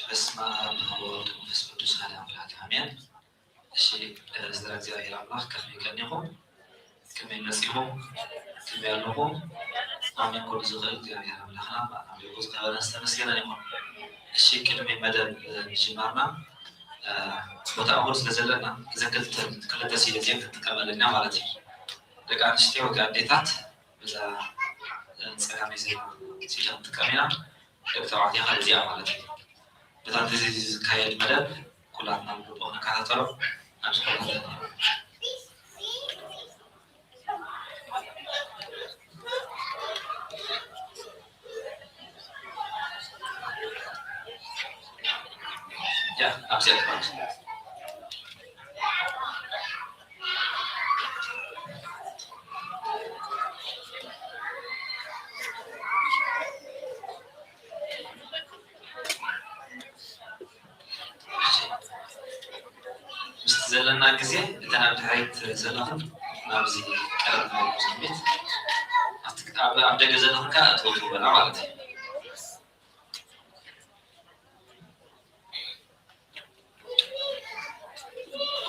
በስመ አብ ወወልድ ወመንፈስ ቅዱስ አሐዱ አምላክ አሜን። እሺ፣ ስድራ እግዚኣብሔር ኣምላኽ ከመይ ቀኒኹም? ከመይ መጺኹም? ከመይ ኣለኹም? ኣሜን። ኩሉ ዝኽእል እግዚኣብሔር ኣምላኽና ብኣና ብልዑል ዝተኸበረን ዝተመስገነን ይኹን። እሺ፣ ቅድሚ መደብ ምጅማርና፣ ቦታ እኹል ስለ ዘለና፣ እዘን ክልተ፣ ክልተ ሲዲ እዚአን ክንጥቀመለን ኢና ማለት እዩ። ደቂ ኣንስትዮ ወይ ከዓ ኣዴታት በዛ ጸጋመይ ዘለና ሲዲ ክንጥቀም ኢና። ደቂ ተባዕትዮ ካልእ እዚኣ ማለት እዩ። በታ ነዚ ዝካየድ መደብ ኩላትና ብግቡእ ክንከታተሎ ኣብዚ ኩላትና ያ ኣብዚኣ ትባል። ምስቲ ዘለና ግዜ እተን ኣብ ድሕሪት ዘለኽን ናብዚ ቀረብ ዝበሉ ስሚት ኣብቲ ኣብ ኣብ ደገ ዘለኽን ከኣ እትወ ትበላ ማለት እዩ።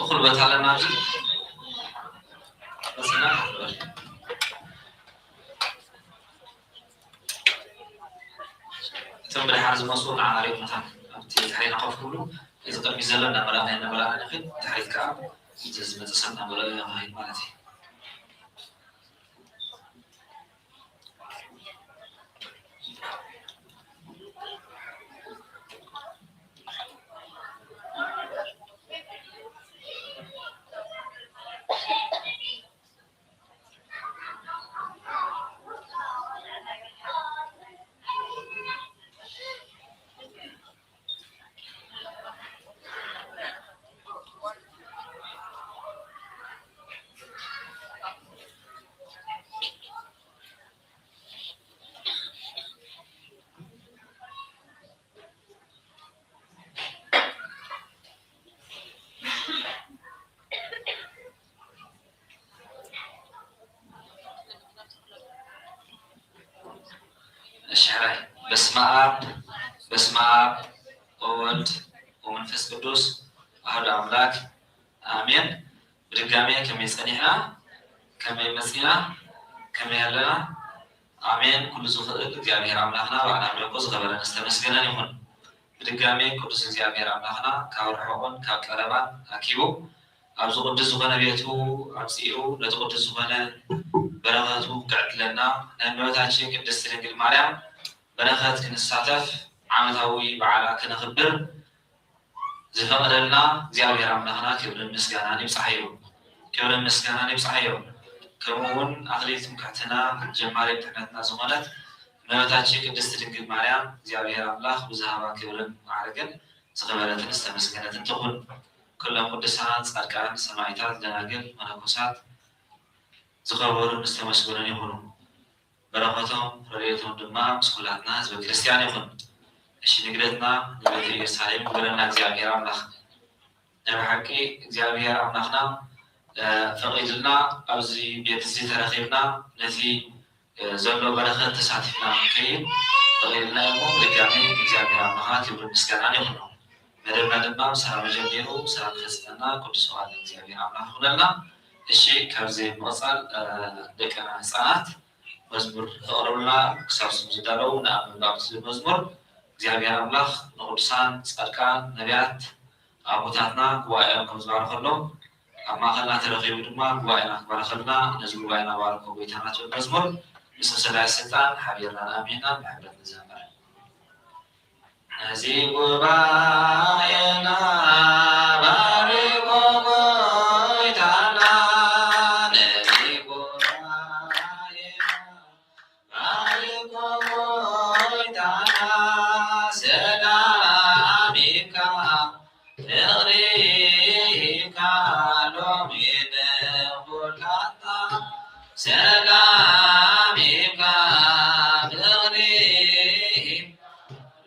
እኹል ቦታ ኣለና ኣብዚ መፅና እቶም ብድሓር ዝመፁ ንዓና ሪኦምና ኣብቲ ድሕሬና ኮፍ ክብሉ፣ እዚ ቅድሚት ዘሎ እናመላእና እናመላእና ንኽድ፣ ድሕሪት ከዓ እዚ ዝመፀ ሰብ እናመለኡ እዮም ክኸይድ ማለት እዩ። እሺ፣ ሕራይ። በስመ አብ፣ በስመ አብ ወወልድ ወመንፈስ ቅዱስ አሐዱ አምላክ አሜን። ብድጋሜ ከመይ ጸኒሕና፣ ከመይ መጺና፣ ከመይ ኣለና? ኣሜን። ኩሉ ዝኽእል እግዚኣብሔር ኣምላኽና ባዕላ ኣምልኾ ዝኸበረን ዝተመስገነን ይኹን። ብድጋሜ ቅዱስ እግዚኣብሔር ኣምላኽና ካብ ርሑቕን ካብ ቀረባን ኣኪቡ ኣብዚ ቅዱስ ዝኾነ ቤቱ ኣምጺኡ ነቲ ቅዱስ ዝኾነ በረኸቱ ክዕድለና ናይ እመቤታችን ቅድስት ድንግል ማርያም በረኸት ክንሳተፍ ዓመታዊ በዓላ ክነኽብር ዝፈቐደልና እግዚኣብሔር ኣምላኽና ክብርን ምስጋናን ይብጻሓዮ። ክብርን ምስጋናን ይብጻሓዮ። ከምኡ እውን ኣኽሊል ትምክሕትና ጀማሪት ድሕነትና ዝኾነት እመቤታችን ቅድስት ድንግል ማርያም እግዚኣብሔር ኣምላኽ ብዝሃባ ክብርን ማዕርግን ዝኸበረትን ዝተመስገነትን ትኹን። ኩሎም ቅዱሳን፣ ጻድቃን፣ ሰማዕታት፣ ደናግል፣ መነኮሳት ዝኸበሩን ዝተመስገኑን ይኹኑ። በረኸቶም ረድኤቶም ድማ ምስ ኩላትና ህዝበ ክርስቲያን ይኹን። እሺ ንግደትና ንቤተ ኢየሩሳሌም ይግበረና እግዚኣብሔር ኣምላኽ። ናይ ብሓቂ እግዚኣብሔር ኣምላኽና ፈቒድልና ኣብዚ ቤት እዚ ተረኺብና ነቲ ዘሎ በረኸት ተሳቲፍና ክንከይድ ፈቒድልና እሞ ብድጋሚ እግዚኣብሔር ኣምላኽና ክብርን ምስጋናን ይኹኖ። መደብና ድማ ብሰላም ጀሚሩ ብሰላም ክፈጽመና ቅዱስ ፈቓድ እግዚኣብሔር ኣምላኽ ይኹነልና። እሺ ካብዚ ብምቕጻል ደቅና ህፃናት መዝሙር ተቕርቡልና ክሳብ ስም ዝዳለዉ ንኣብ ምንባብ ዝብል መዝሙር እግዚኣብሔር ኣምላኽ ንቅዱሳን ጻድቃን ነቢያት ኣቦታትና ጉባኤኦም ከም ዝባርኸሎም ኣብ ማእኸልና ተረኺቡ ድማ ጉባኤና ክባርኸልና ነዚ ጉባኤና ባርኮ ጎይታና ትብል መዝሙር ብስም ሰዳይ ስልጣን ሓቢርና ንኣሚንና ብሕብረት ንዘምር። ነዚ ጉባኤና ባርኮ ጎይታና ነዚ ጉባኤና ባርኮ ጎይታና ሰላም ይካ ፍቕሪ ይካ ሎሚ ሰላም ይብካ ፍቕሪ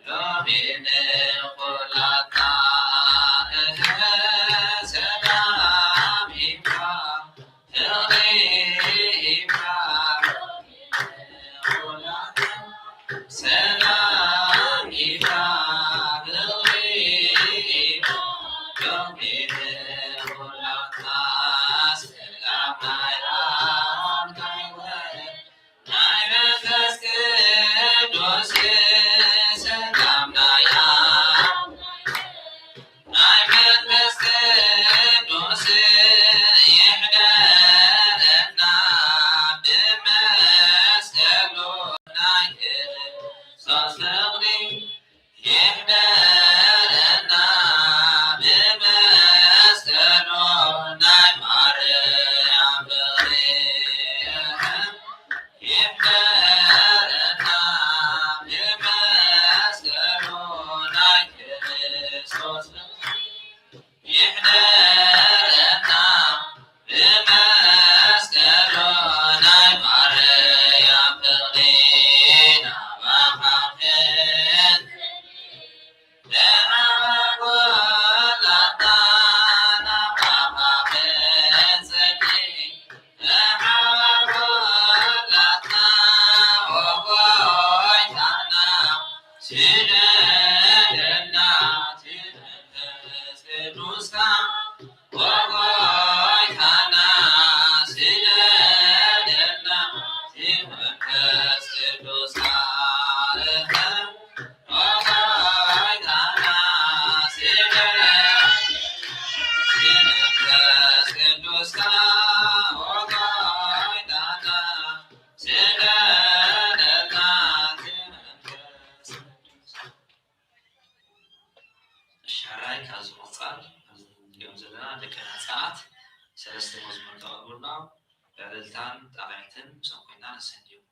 ሎሚ ንኹላትና እህ ሰላም ይብካ ፍቕሪ ይብካ ሎሚ ንኹላትና ሰላም ይብካ ፍቕሪ ይብካ ሎሚ ንኹላትና ሰላም ናይ ኣብ ናይ ወልድ ናይ መንፈስ ቅዱስ ሰላም ናይ ኣብ ናይ መንፈስ ቅዱስ ይሕደረና ብመስቀሉ ናይ ክርስቶስ ፍቕሪ ይሕደረና ብመስቀሉ ናይ ማርያም ፍቕሪ ይሕደረና ብመስቀሉ ናይ ክርስቶስ ፍቕሪ ይሕደረና ብመስቀሉ ናይ ማርያም ፍቕሪ ናባኻ ክንጽሊ ደሓር ኩላትና ናባኻ ክንጽሊ ደሓር ኩላትና ኦ ጎይታና ስደደልና መንፈስ ቅዱስካ ኦ ጎይታና ስደደልና መንፈስ ቅዱስካ ኦ ጎይታና ስደደልና መንፈስ ቅዱስካ ኦ ጎይታና ስደደልና መንፈስ ቅዱስካ ሻራይ ካብ ዝቕጻል እዚኦም ዘለና ደቂ ህጻናት ሰለስተ መዝሙር ተቐርቡልና ብዕልልታን ጣቕዒትን ምስኦም ኮይና ነሰንዮም።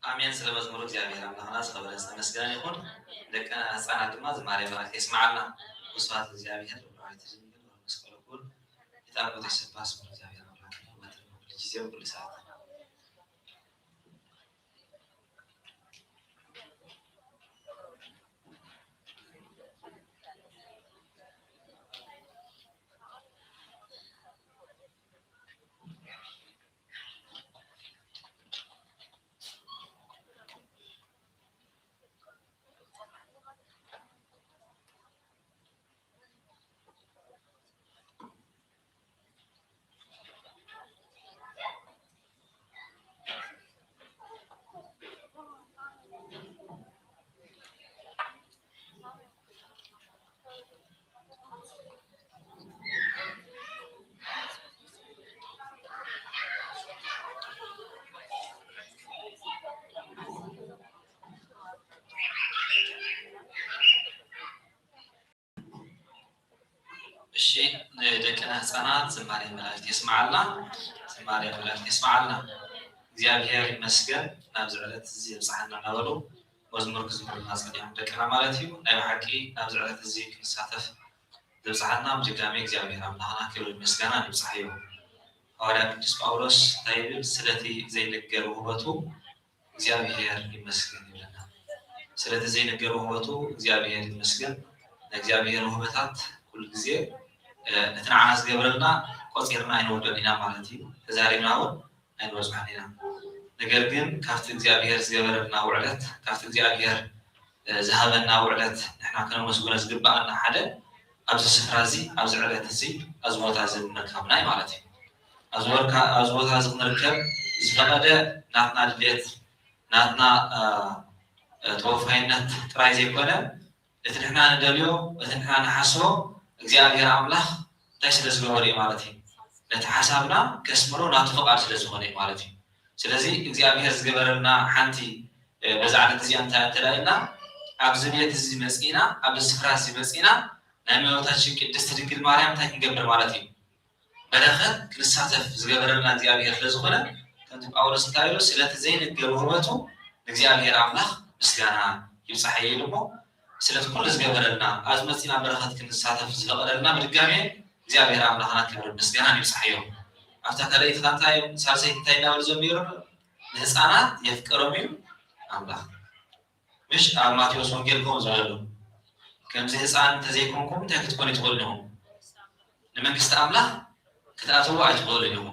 ኣሜን። ስለ መዝሙር እግዚኣብሔር ኣምላኽና ዝኸበረ ዝተመስገነ ይኹን። ደቅና ህፃናት ድማ ዝማሬ መላእክት የስምዓልና። ወስብሐት ለእግዚኣብሔር ወለወላዲቱ ድንግል ወለመስቀሉ ክቡር። ጌታ ኣቦ ተሰባ ስሙ እግዚኣብሔር ኣምላክ ወትሩ ኩሉ ግዜ ኩሉ ሰዓት። እሺ፣ ንደቅና ህፃናት ዝማሬ መላእክት የስምዓልና፣ ዝማሬ መላእክት የስምዓልና። እግዚኣብሔር ይመስገን ናብዚ ዕለት እዚ የብፅሓና እናበሉ መዝሙር ክዝምሩልና ፀኒሖም ደቅና ማለት እዩ። ናይ ብሓቂ ናብዚ ዕለት እዚ ክንሳተፍ ዘብፅሓና ብድጋሚ እግዚኣብሔር ኣምላኽና ክብርን ምስጋናን ይብፅሓዮ። ሃዋርያ ቅዱስ ጳውሎስ እንታይ ይብል? ስለቲ ዘይንገር ውህበቱ እግዚኣብሔር ይመስገን ይብለና። ስለቲ ዘይንገር ውህበቱ እግዚኣብሔር ይመስገን። ንእግዚኣብሔር ውህበታት ኩሉ ግዜ እቲ ንዓና ዝገበረልና ቆፂርና ኣይንወዶን ኢና ማለት እዩ። ተዛሪብና እውን ኣይንበፅሖን ኢና። ነገር ግን ካብቲ እግዚኣብሔር ዝገበረልና ውዕለት፣ ካብቲ እግዚኣብሔር ዝሃበና ውዕለት ንሕና ከነመስግኖ ዝግብኣና ሓደ ኣብዚ ስፍራ እዚ፣ ኣብዚ ዕለት እዚ፣ ኣብዚ ቦታ እዚ ምርካብና እዩ ማለት እዩ። ኣብዚ ወርካ-፣ ኣብዚ ቦታ እዚ ክንርከብ ዝፈቐደ ናትና ድሌት፣ ናትና፣ እ፣ እ፣ ተወፋይነት ጥራይ ዘይኮነ፣ እቲ ንሕና ንደልዮ፣ እቲ ንሕና ንሓስቦ እግዚኣብሔር ኣምላኽ እንታይ ስለ ዝገበረ እዩ ማለት እዩ። ነቲ ሓሳብና ከስምሮ ናቱ ፍቓድ ስለ ዝኾነ እዩ ማለት እዩ። ስለዚ እግዚኣብሔር ዝገበረልና ሓንቲ፣ እ፣ በዛ ዕለት እዚኣ እንታይ እንተዳኢልና፣ ኣብዚ ቤት እዚ መጺእና፣ ኣብዚ ስፍራ እዚ መጺእና፣ ናይ እመቤታችን ቅድስቲ ድንግል ማርያም እንታይ ክንገብር ማለት እዩ? በረኸት ክንሳተፍ ዝገበረልና እግዚኣብሔር ስለ ዝኾነ፣ ከምቲ ጳውሎስ እንታይ ኢሉ? ስለቲ ዘይንገር ውህበቱ ንእግዚኣብሔር ኣምላኽ ምስጋና ይብጻሕ ኢሉ እሞ፣ ስለቲ ኩሉ ዝገበረልና፣ ኣብዚ መጺእና በረኸት ክንሳተፍ ዝፈቐደልና ብድጋሜ እግዚኣብሔር ኣምላኽና ክብርን ምስጋናን ይብጻሕዮ። ኣብታ ካልኣይቲ እንታይ፣ ሳልሰይቲ እንታይ እናበሉ ዘሚሩ? ንህፃናት የፍቅሮም እዩ ኣምላኽ። ምሽ ኣብ ማቴዎስ ወንጌል ከምኡ ዝበለ ኣሎ። ከምዚ ህፃን እንተዘይኮንኩም እንታይ ክትኮኑ ትኽእሉ ኢኹም? ንመንግስቲ ኣምላኽ ክትኣትዉ ኣይትኽእሉን ኢኹም።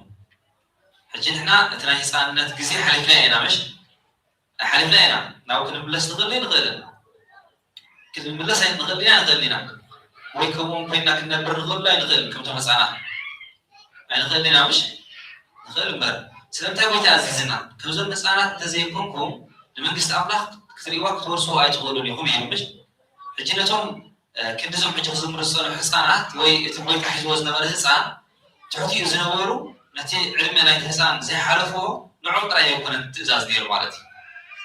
ሕጂ ንሕና እቲ ናይ ህፃንነት ግዜ ሓሊፍና ኢና፣ ምሽ? ሓሊፍና ኢና። ናብ ክንምለስ ንኽእል ኣይንኽእልን። ክንምለስ ኣይንኽእል ኢና፣ ንኽእል ኢና። ወይ ከምኦም ኮይና ክንነብር ንኽእል ኣይንኽእልን፣ ከምቶም ህፃናት። ኣይንኽእል ኢና፣ ምሽ? ንኽእል እምበር። ስለምንታይ ጎይታ ኣዚዝና? ከምዞም ህፃናት እንተዘይኮንኩም፣ ንመንግስቲ ኣምላኽ ክትርእይዋ ክትወርስዎ ኣይትኽእሉን ኢኹም እዩ፣ ምሽ? ሕጂ ነቶም፣ እ፣ ክንድዞም ሕጂ ክዝምሩ ዝጸንሑ ህፃናት ወይ እቲ ጎይታ ሒዝዎ ዝነበረ ህፃን ትሕቲኡ ዝነበሩ ነቲ ዕድመ ናይቲ ህፃን ዘይሓለፍዎ ንዖም ጥራይ ኣይኮነን ትእዛዝ ነይሩ ማለት እዩ።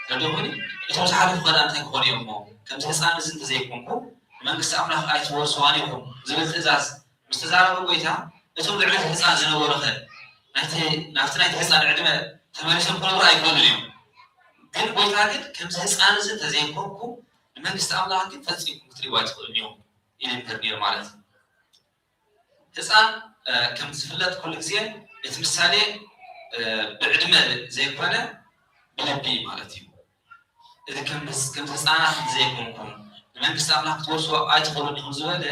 ተረዲእኩምኒ? እቶም ዝሓለፉ ከ እንታይ ክኾኑ እዮም እሞ? ከምዚ ህፃን እዚ እንተዘይኮንኩ ንመንግስቲ ኣምላኽ ኣይትወርስዋን ኢኹም ዝብል ትእዛዝ ምስ ተዛረበ ጎይታ፣ እቶም ልዕሊ እቲ ህፃን ዝነበሩ ኸ ናይቲ፣ ናብቲ ናይቲ ህፃን ዕድመ ተመሊሶም ክነብሩ ኣይክእሉን እዮም። ግን ጎይታ ግን ከምዚ ህፃን እዚ እንተዘይኮንኩም ንመንግስቲ ኣምላኽ ግን ፈጺምኩም ክትርእይዋ ኣይትኽእሉን እዮም ኢሉ ይምህር ነይሩ ማለት እዩ። ህፃን፣ እ፣ ከም ዝፍለጥ ኩሉ ግዜ እቲ ምሳሌ፣ እ፣ ብዕድመ ዘይኮነ ብልቢ ማለት እዩ። እዚ ከም ምስ-፣ ከም ህፃናት ዘይኮንኩም ንመንግስቲ ኣምላኽ ክትወርስዎ ኣይትኽእሉን ኢኹም ዝበለ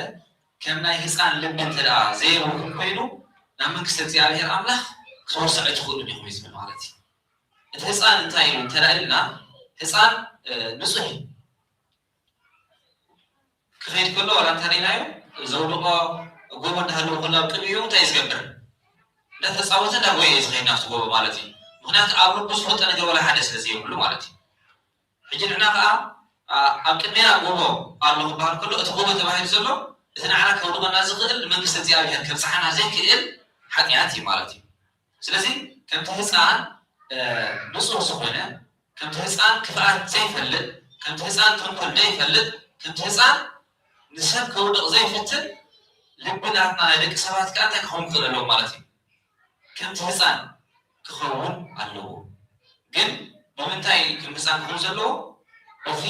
ከም ናይ ህፃን ልቢ እንተ ደኣ ዘይብልኩም ኮይኑ ናብ መንግስቲ እግዚኣብሔር ኣምላኽ ክትወርሱ ኣይትኽእሉን ኢኹም እዩ ዝብል ማለት እዩ። እቲ ህፃን እንታይ እዩ እንተ ደኣ ኢልና ህፃን፣ እ፣ ንጹህ እዩ። ክኸይድ ከሎ ዋላ እንተ ርኢናዮ ዘውድቖ ጎቦ እንዳሃለወ ከሎ ኣብ ቅድሚኡ እንታይ እዩ ዝገብር? እንዳተፃወተ እንዳጎየ እዩ ዝኸይድ ናብቲ ጎቦ ማለት እዩ። ምኽንያቱ ኣብ ልቡ ዝፈልጦ ነገር ዋላ ሓደ ስለ ዘይብሉ ማለት እዩ። ሕጂ ንሕና ከዓ፣ ኣ-፣ ኣብ ቅድሜና ጎቦ ኣሎ ክበሃል ከሎ እቲ ጎቦ ተባሂሉ ዘሎ እቲ ንዓና ከውድቐና ዝኽእል ንመንግስቲ እግዚኣብሔር ከብፅሓና ዘይክእል ሓጢኣት እዩ ማለት እዩ። ስለዚ ከምቲ ህፃን፣ እ፣ ንፁህ ዝኾነ፣ ከምቲ ህፃን ክፍኣት ዘይፈልጥ፣ ከምቲ ህፃን ተንኮል ዘይፈልጥ፣ ከምቲ ህፃን ንሰብ ከውድቕ ዘይፍትን ልቢ ናትና ናይ ደቂ ሰባት ከዓ እንታይ ክኸውን ክኽእል ኣለዎ ማለት እዩ? ከምቲ ህፃን ክኸውን ኣለዎ። ግን ብምንታይ ክምጻእ ክኸውን ዘለዎ? በቲ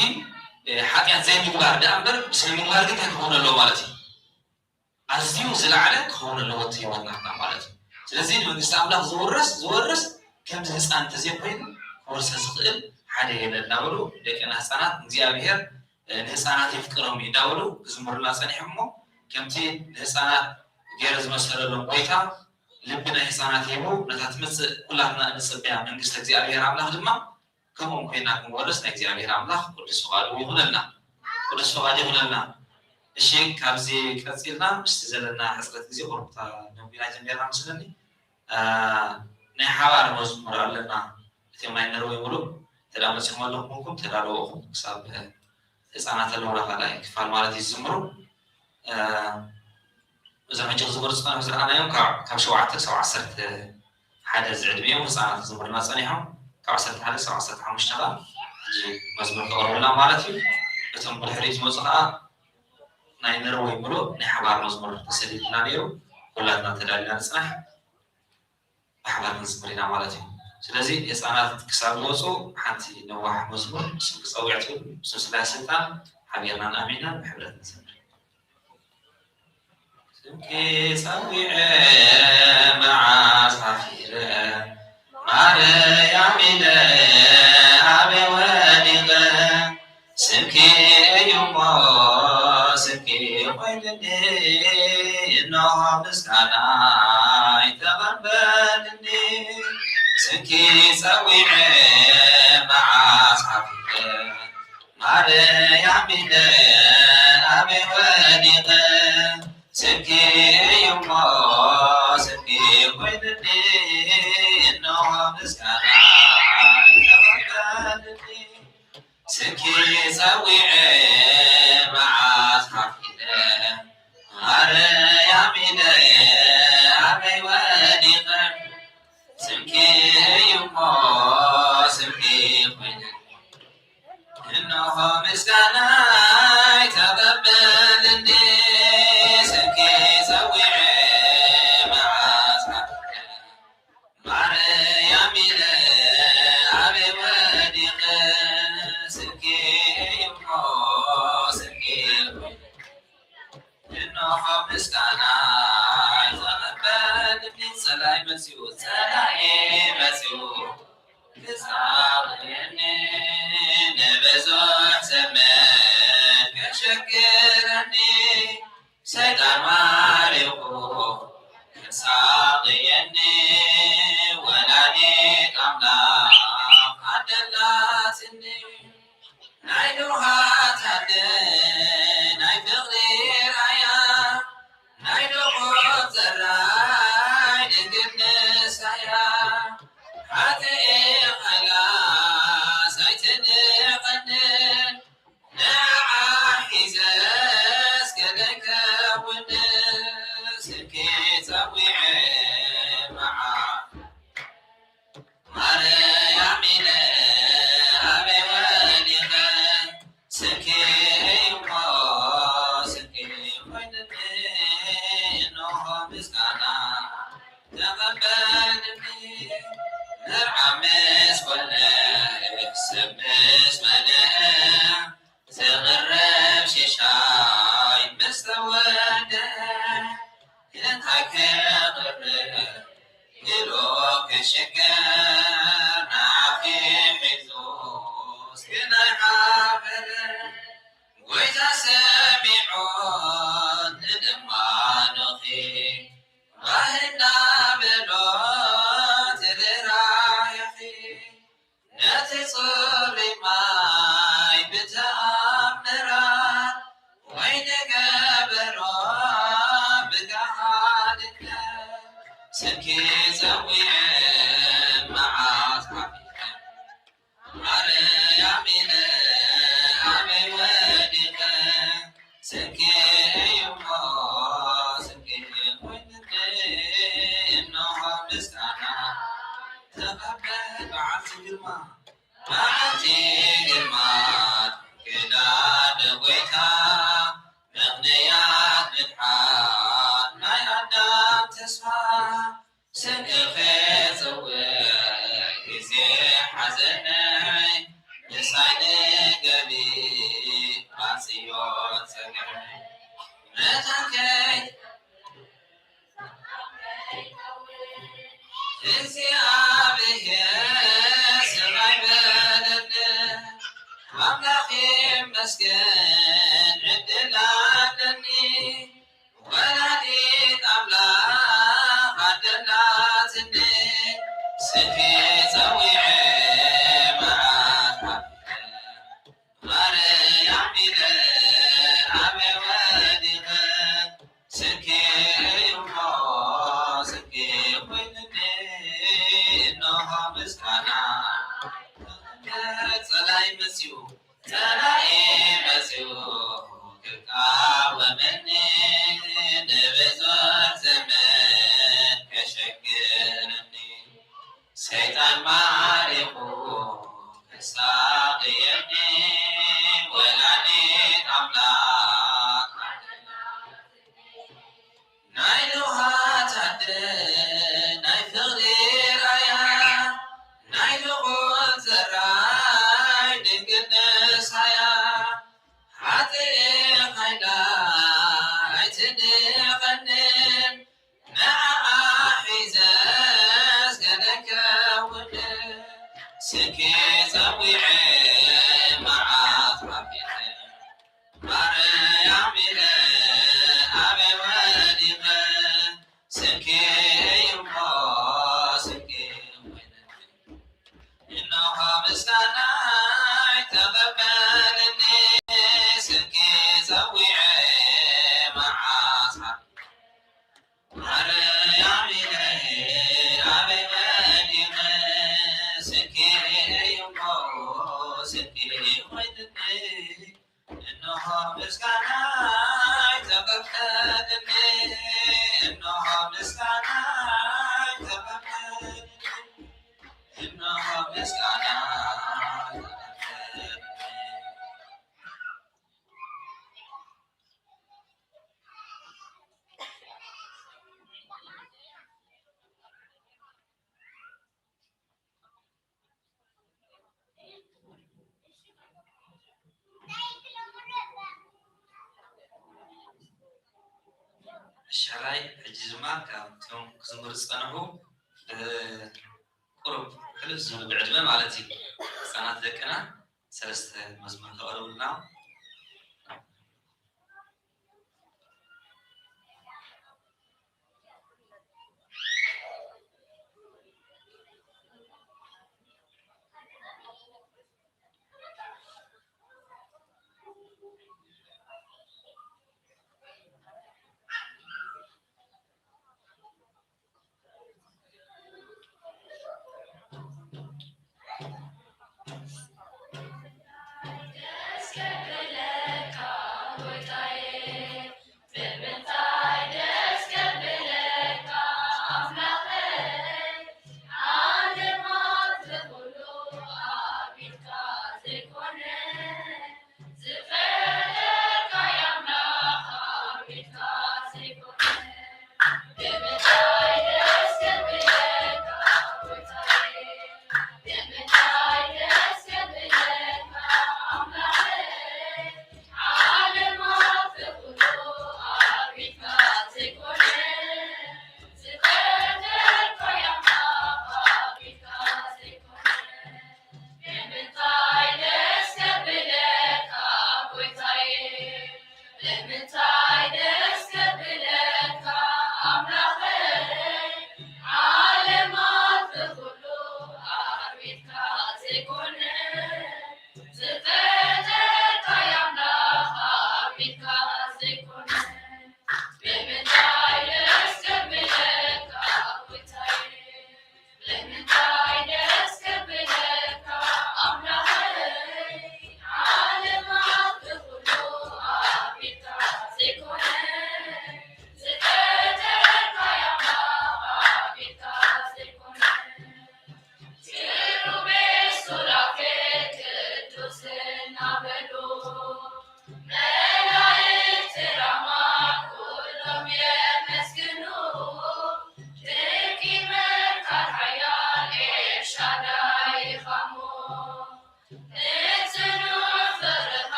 ሓጢኣት ዘይምግባር ደኣ እምበር፣ ስነ ምግባር ግን እንታይ ክኸውን ኣለዎ ማለት እዩ? ኣዝዩ ዝለዓለ ክኸውን ኣለዎ እቲ ህይወት ናትና ማለት እዩ። ስለዚ ንመንግስቲ ኣምላኽ ዝውረስ ዝወርስ ከምዚ ህፃን እንተዘይኮይኑ ክወርሰ ዝኽእል ሓደ የለን እናበሉ ደቅና ህፃናት እግዚኣብሔር ንህፃናት የፍቅሮም እዩ እናበሉ ክዝምሩልና ፀኒሖም እሞ ከምቲ ንህፃናት ገይረ ዝመሰለሎም ጎይታ ልቢ ናይ ህፃናት ሂቡ ነታ ትመፅእ ኩላትና እንፅበያ መንግስቲ እግዚኣብሔር ኣምላኽ ድማ ከምኦም ኮይና ክንወርስ ናይ እግዚኣብሔር ኣምላኽ ቅዱስ ፍቓዱ ይኹነልና። ቅዱስ ፍቓዱ ይኹነልና። እሺ፣ ካብዚ ቀፂልና ምስቲ ዘለና ሕፅረት ግዜ ቁሩብታ ነዊና ጀሚርና መስለኒ። ናይ ሓባር መዝሙር ኣለና። እቲኦም ናይ ነርወይ ሙሉእ ተዳ መፂኹም ኣለኹም ተዳለወኹም ክሳብ ህፃናት ኣለውና ካልኣይ ክፋል ማለት እዩ ዝዝምሩ። እዞም ሕጂ ክዝምሩ ዝፀንሑ ዝረኣናዮም ካብ ሸውዓተ ክሳብ ዓሰርተ ሓደ ዝዕድሚኦም ህፃናት ክዝምሩና ፀኒሖም ካብ ዓሰርተ ሓደ ክሳብ ዓሰርተ ሓሙሽተ ከዓ ሕጂ መዝሙር ክቐርቡልና ማለት እዩ። እቶም ብድሕሪኡ ዝመፁ ከዓ ናይ ነርወይ ሙሉእ ናይ ሓባር መዝሙር ተሰሊጥና ነይሩ። ኩላትና ተዳሊና ንፅናሕ። ብሓባር ክንዝምር ኢና ማለት እዩ። ስለዚ ህፃናት ክሳብ ዝወፁ ሓንቲ ነዋሕ መዝሙር ስም ክፀውዕ ትብል ስም ስላሴ ስልጣን ሓቢርና ንኣሚና ብሕብረት ንዘምር። ስምኪ ፀዊዐ መዓስ ሓፊረ ማርያም ኢለ ኣበይ ወዲቐ ስምኪ እዩ እሞ ስምኪ ኮይንኒ እነሆ ምስጋናይ ተቐበልኒ። ስምኪ ጸዊዐ መዓስ ሓፊረ ማርያም ኢለ ኣበይ ወዲቐ ስምኪ እዩ እሞ ስምኪ ኮይንኒ እነሆ ምስጋናይ ተቐበልኒ። ስምኪ ጸዊዐ መዓስ ሓፊረ ማርያም ኢለ ኣበይ ወዲቐ ስምኪ እዩ እሞ ስምኪ ኮይነ እንሆ ምስጋናይ ተቐበልኒ። ስምኪ ጸዊዐ መዓስ ሓፊረ ማርያም ኢለ ኣበይ ወዲቐ ስምኪ እሞ ስምኪ እንሆ ምስጋና ተቐበልኒ። ጸላኢ መጺኡ ጸላኢ መጺኡ ክጻወተኒ ንብዙሕ ዘመን ከሸግረኒ ሰይጣን ማሪኹ ከሳቕየኒ ወላዲት ኣምላኽ ኣደላትኒ። ናይ ድሩኻት ኣደ ናይ ፍቕሪ ራያ ናይ ድኹም ዘራይ ድንግል ንሳያ ሓጥኤ ኸላስ ኣይትንቐንን ንዓ ሒዘስ ገለ ከውን ስልኪ ጸዊዐ መዓ ማርያም ኢለ ኣበይ ወዲቐ ስልኪ እሞ ስልኪ ኮይንኒ እንሆ ምስጋና ተቐበልኒ። መርዓ ምስ ኮነ ሰብ ምስ መለአ ዝቕረብ ሽሻይ ምስ ተወደአ እንታይ ከቕርብ ኢሉ ክሽገር ንዓኺ ሒዙስ ግናይ ሓበረ። ጎይታ ሰሚዖ ንልማኖኺ ባህና በሎ ትርራየኺ ነቲ ጽሩይ ማይ ብተኣምራት ወይኒ ገበሮ ብገሃድነት ስምኪ ጸዊዐ መዓስ ሓፊረ ማርያም ኢለ ኣበይ ወዲቐ ስምኪ እዩ እሞ ስምኪ ኮይንኒ እንሆ ምስጋና ተቐበል በዓልቲ ግርማ በዓልቲ ግርማ ግዳ ደጎይታ ምኽንያት ምድሓን ናይ ኣዳም ተስፋ ስምኪ ክጽውዕ ግዜ ሓዘነ እግዚኣብሔር ስማይ በለኒ፣ ኣምላኽ ይመስገን ዕድል ኣለኒ። ወላዲት ኣምላኽ ኣደላትኒ፣ ስምኪ ጸዊዐ መዓት ሓፊረ። ማርያም ኢለ ኣበይ ወዲቐ፣ ስምኪ እዩ እሞ ስምኪ ኮይንኒ፣ እንሆ ምስጋና። ጸላኢ መጺኡ፣ ጸላኢ መጺኡ ክቃወመኒ፣ ንብዙሕ ዘመን ከሸግረኒ። ሰይጣን ማሪኹ ከሳቕየኒ፣ ወላዲት ኣምላኽ ናይ ንውሃት ኣደ ናይ ፍቕሪ ራያ፣ ናይ ልዑል ዘራይ ድንግል ንሳያ። ሓጥእ ሓይላ ኣይትንቐንን፣ ንዓኣ ሒዘስ ገለ ከውን፣ ስምኪ ጸዊዐ መዓት ሓፊረ። ማርያም ኢለ ኣበይ ወዲቐ፣ ስምኪ እዩ እሞ ስምኪ ኮይነኒ። እንሆ ምስጋናይ ተቐበልኒ፣ ስምኪ ጸዊዐ መዓት ሓፊረ። ማርያም ኢለ ኣበይ ወዲቐ፣ ስምኪ እዩ እሞ ስምኪ ኮይነኒ። እንሆ ምስጋናይ ተቐበልኒ፣ እንሆ ምስጋናይ ተቐበልኒ፣ እንሆ ምስጋናይ ተቐበልኒ። ሕራይ ሕጂ ድማ ካብቶም ክዝምሩ ዝጸንሑ ቁሩብ ሕልፍ ዝበሉ ብዕድመ ማለት እዩ ህጻናት ደቅና ሰለስተ መዝሙር ከቕርቡልና።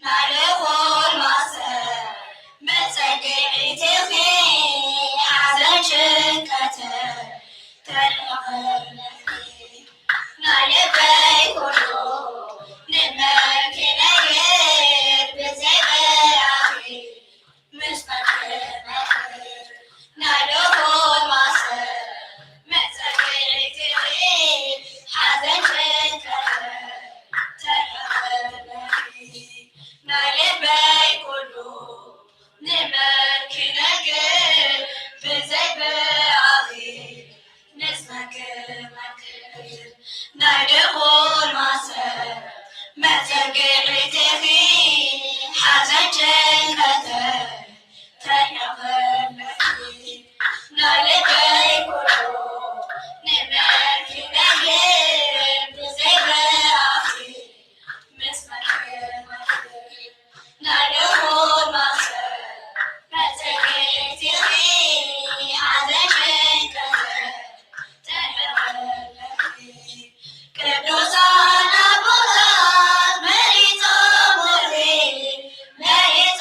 ናይ ልዑል ማሰ መጸግዒትኺ ሓዘን ጭንቀት ተልዕለኪ ናይ ልበይ ኩሉ ንመንኪ ነግር ብዘይ ብኣኺ ምስ መክር ናይ ልዑል ማሰ መጸግዒትኺ ሓዘን ጭንቀት ተልዕለኪ ናይ ልበይ ኩሉ ንመን ክነግር ብዘይ ብኣኺ ንስመክር መክር ናይ ልዑል ማሰ መጸግዒትኺ ሓዘን ጭንቀት ተልዕለኪ ናይ ልበይ ኩሉ ንመን ክነግር ብዘይ ብኣኺ ቅዱሳን ኣቦታት መሪጾም ወርሒ መሪጾም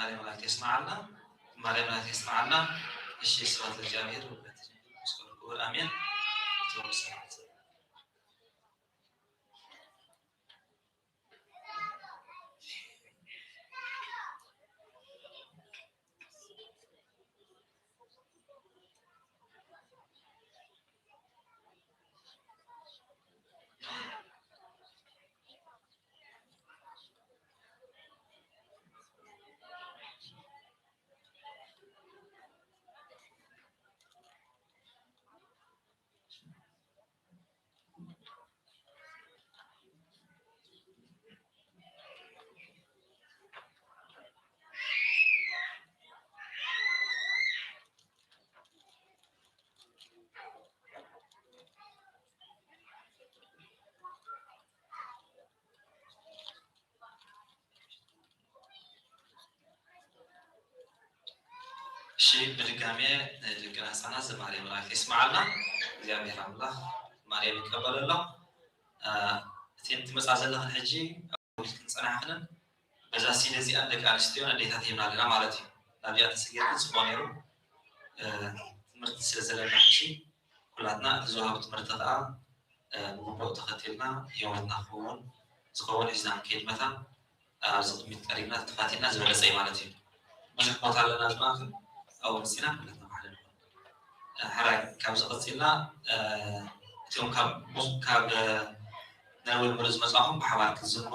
ማርያም መላእክት የስምዓልና። ማርያም መላእክት የስምዓልና። እሺ፣ ስብሐት ለእግዚኣብሔር ወለወላዲቱ ድንግል ወለመስቀሉ ክቡር፣ ኣሜን። ተወሰናት። እሺ፣ ብድጋሜ ንደቅና ህፃናት ዝማሬ መላእክት የስምዓልና። እግዚኣብሔር ኣምላኽ ዝማሬ ይቀበለሎም። አ፣ እቲ ትመፃ ዘለኽን ሕጂ ኣብ ውልክን ፀናሕክንን በዛ ሲዲ እዚኣ ደቂ ኣንስትዮ ኣዴታት ሂብና ኣለና ማለት እዩ። ናብዚኣ ተሰጊርክን ፅቡቕ ነይሩ። እ፣ ትምህርቲ ስለ ዘለና ሕጂ ኩላትና እቲ ዝወሃብ ትምህርቲ ከዓ፣ እ፣ ብግቡእ ተኸቲልና ህይወትና ክኸውን ዝኸውን ሒዝና ክንከይድ መታን ኣብዚ ቅድሚት ቀሪብና ተኸታቲልና ዝበለፀ እዩ ማለት እዩ። ብዙሕ ቦታ ኣለና ድማ ኣብኡ መፂና ኩላትና ሓደ ንኾን። እ፣ ሕራይ ካብዚ ቀፂልና፣ እ፣ እቶም ካብ፣ ካብ፣ እ፣ ነርወይ ምሉ ዝመፃኹም ብሓባር ክትዝምሩ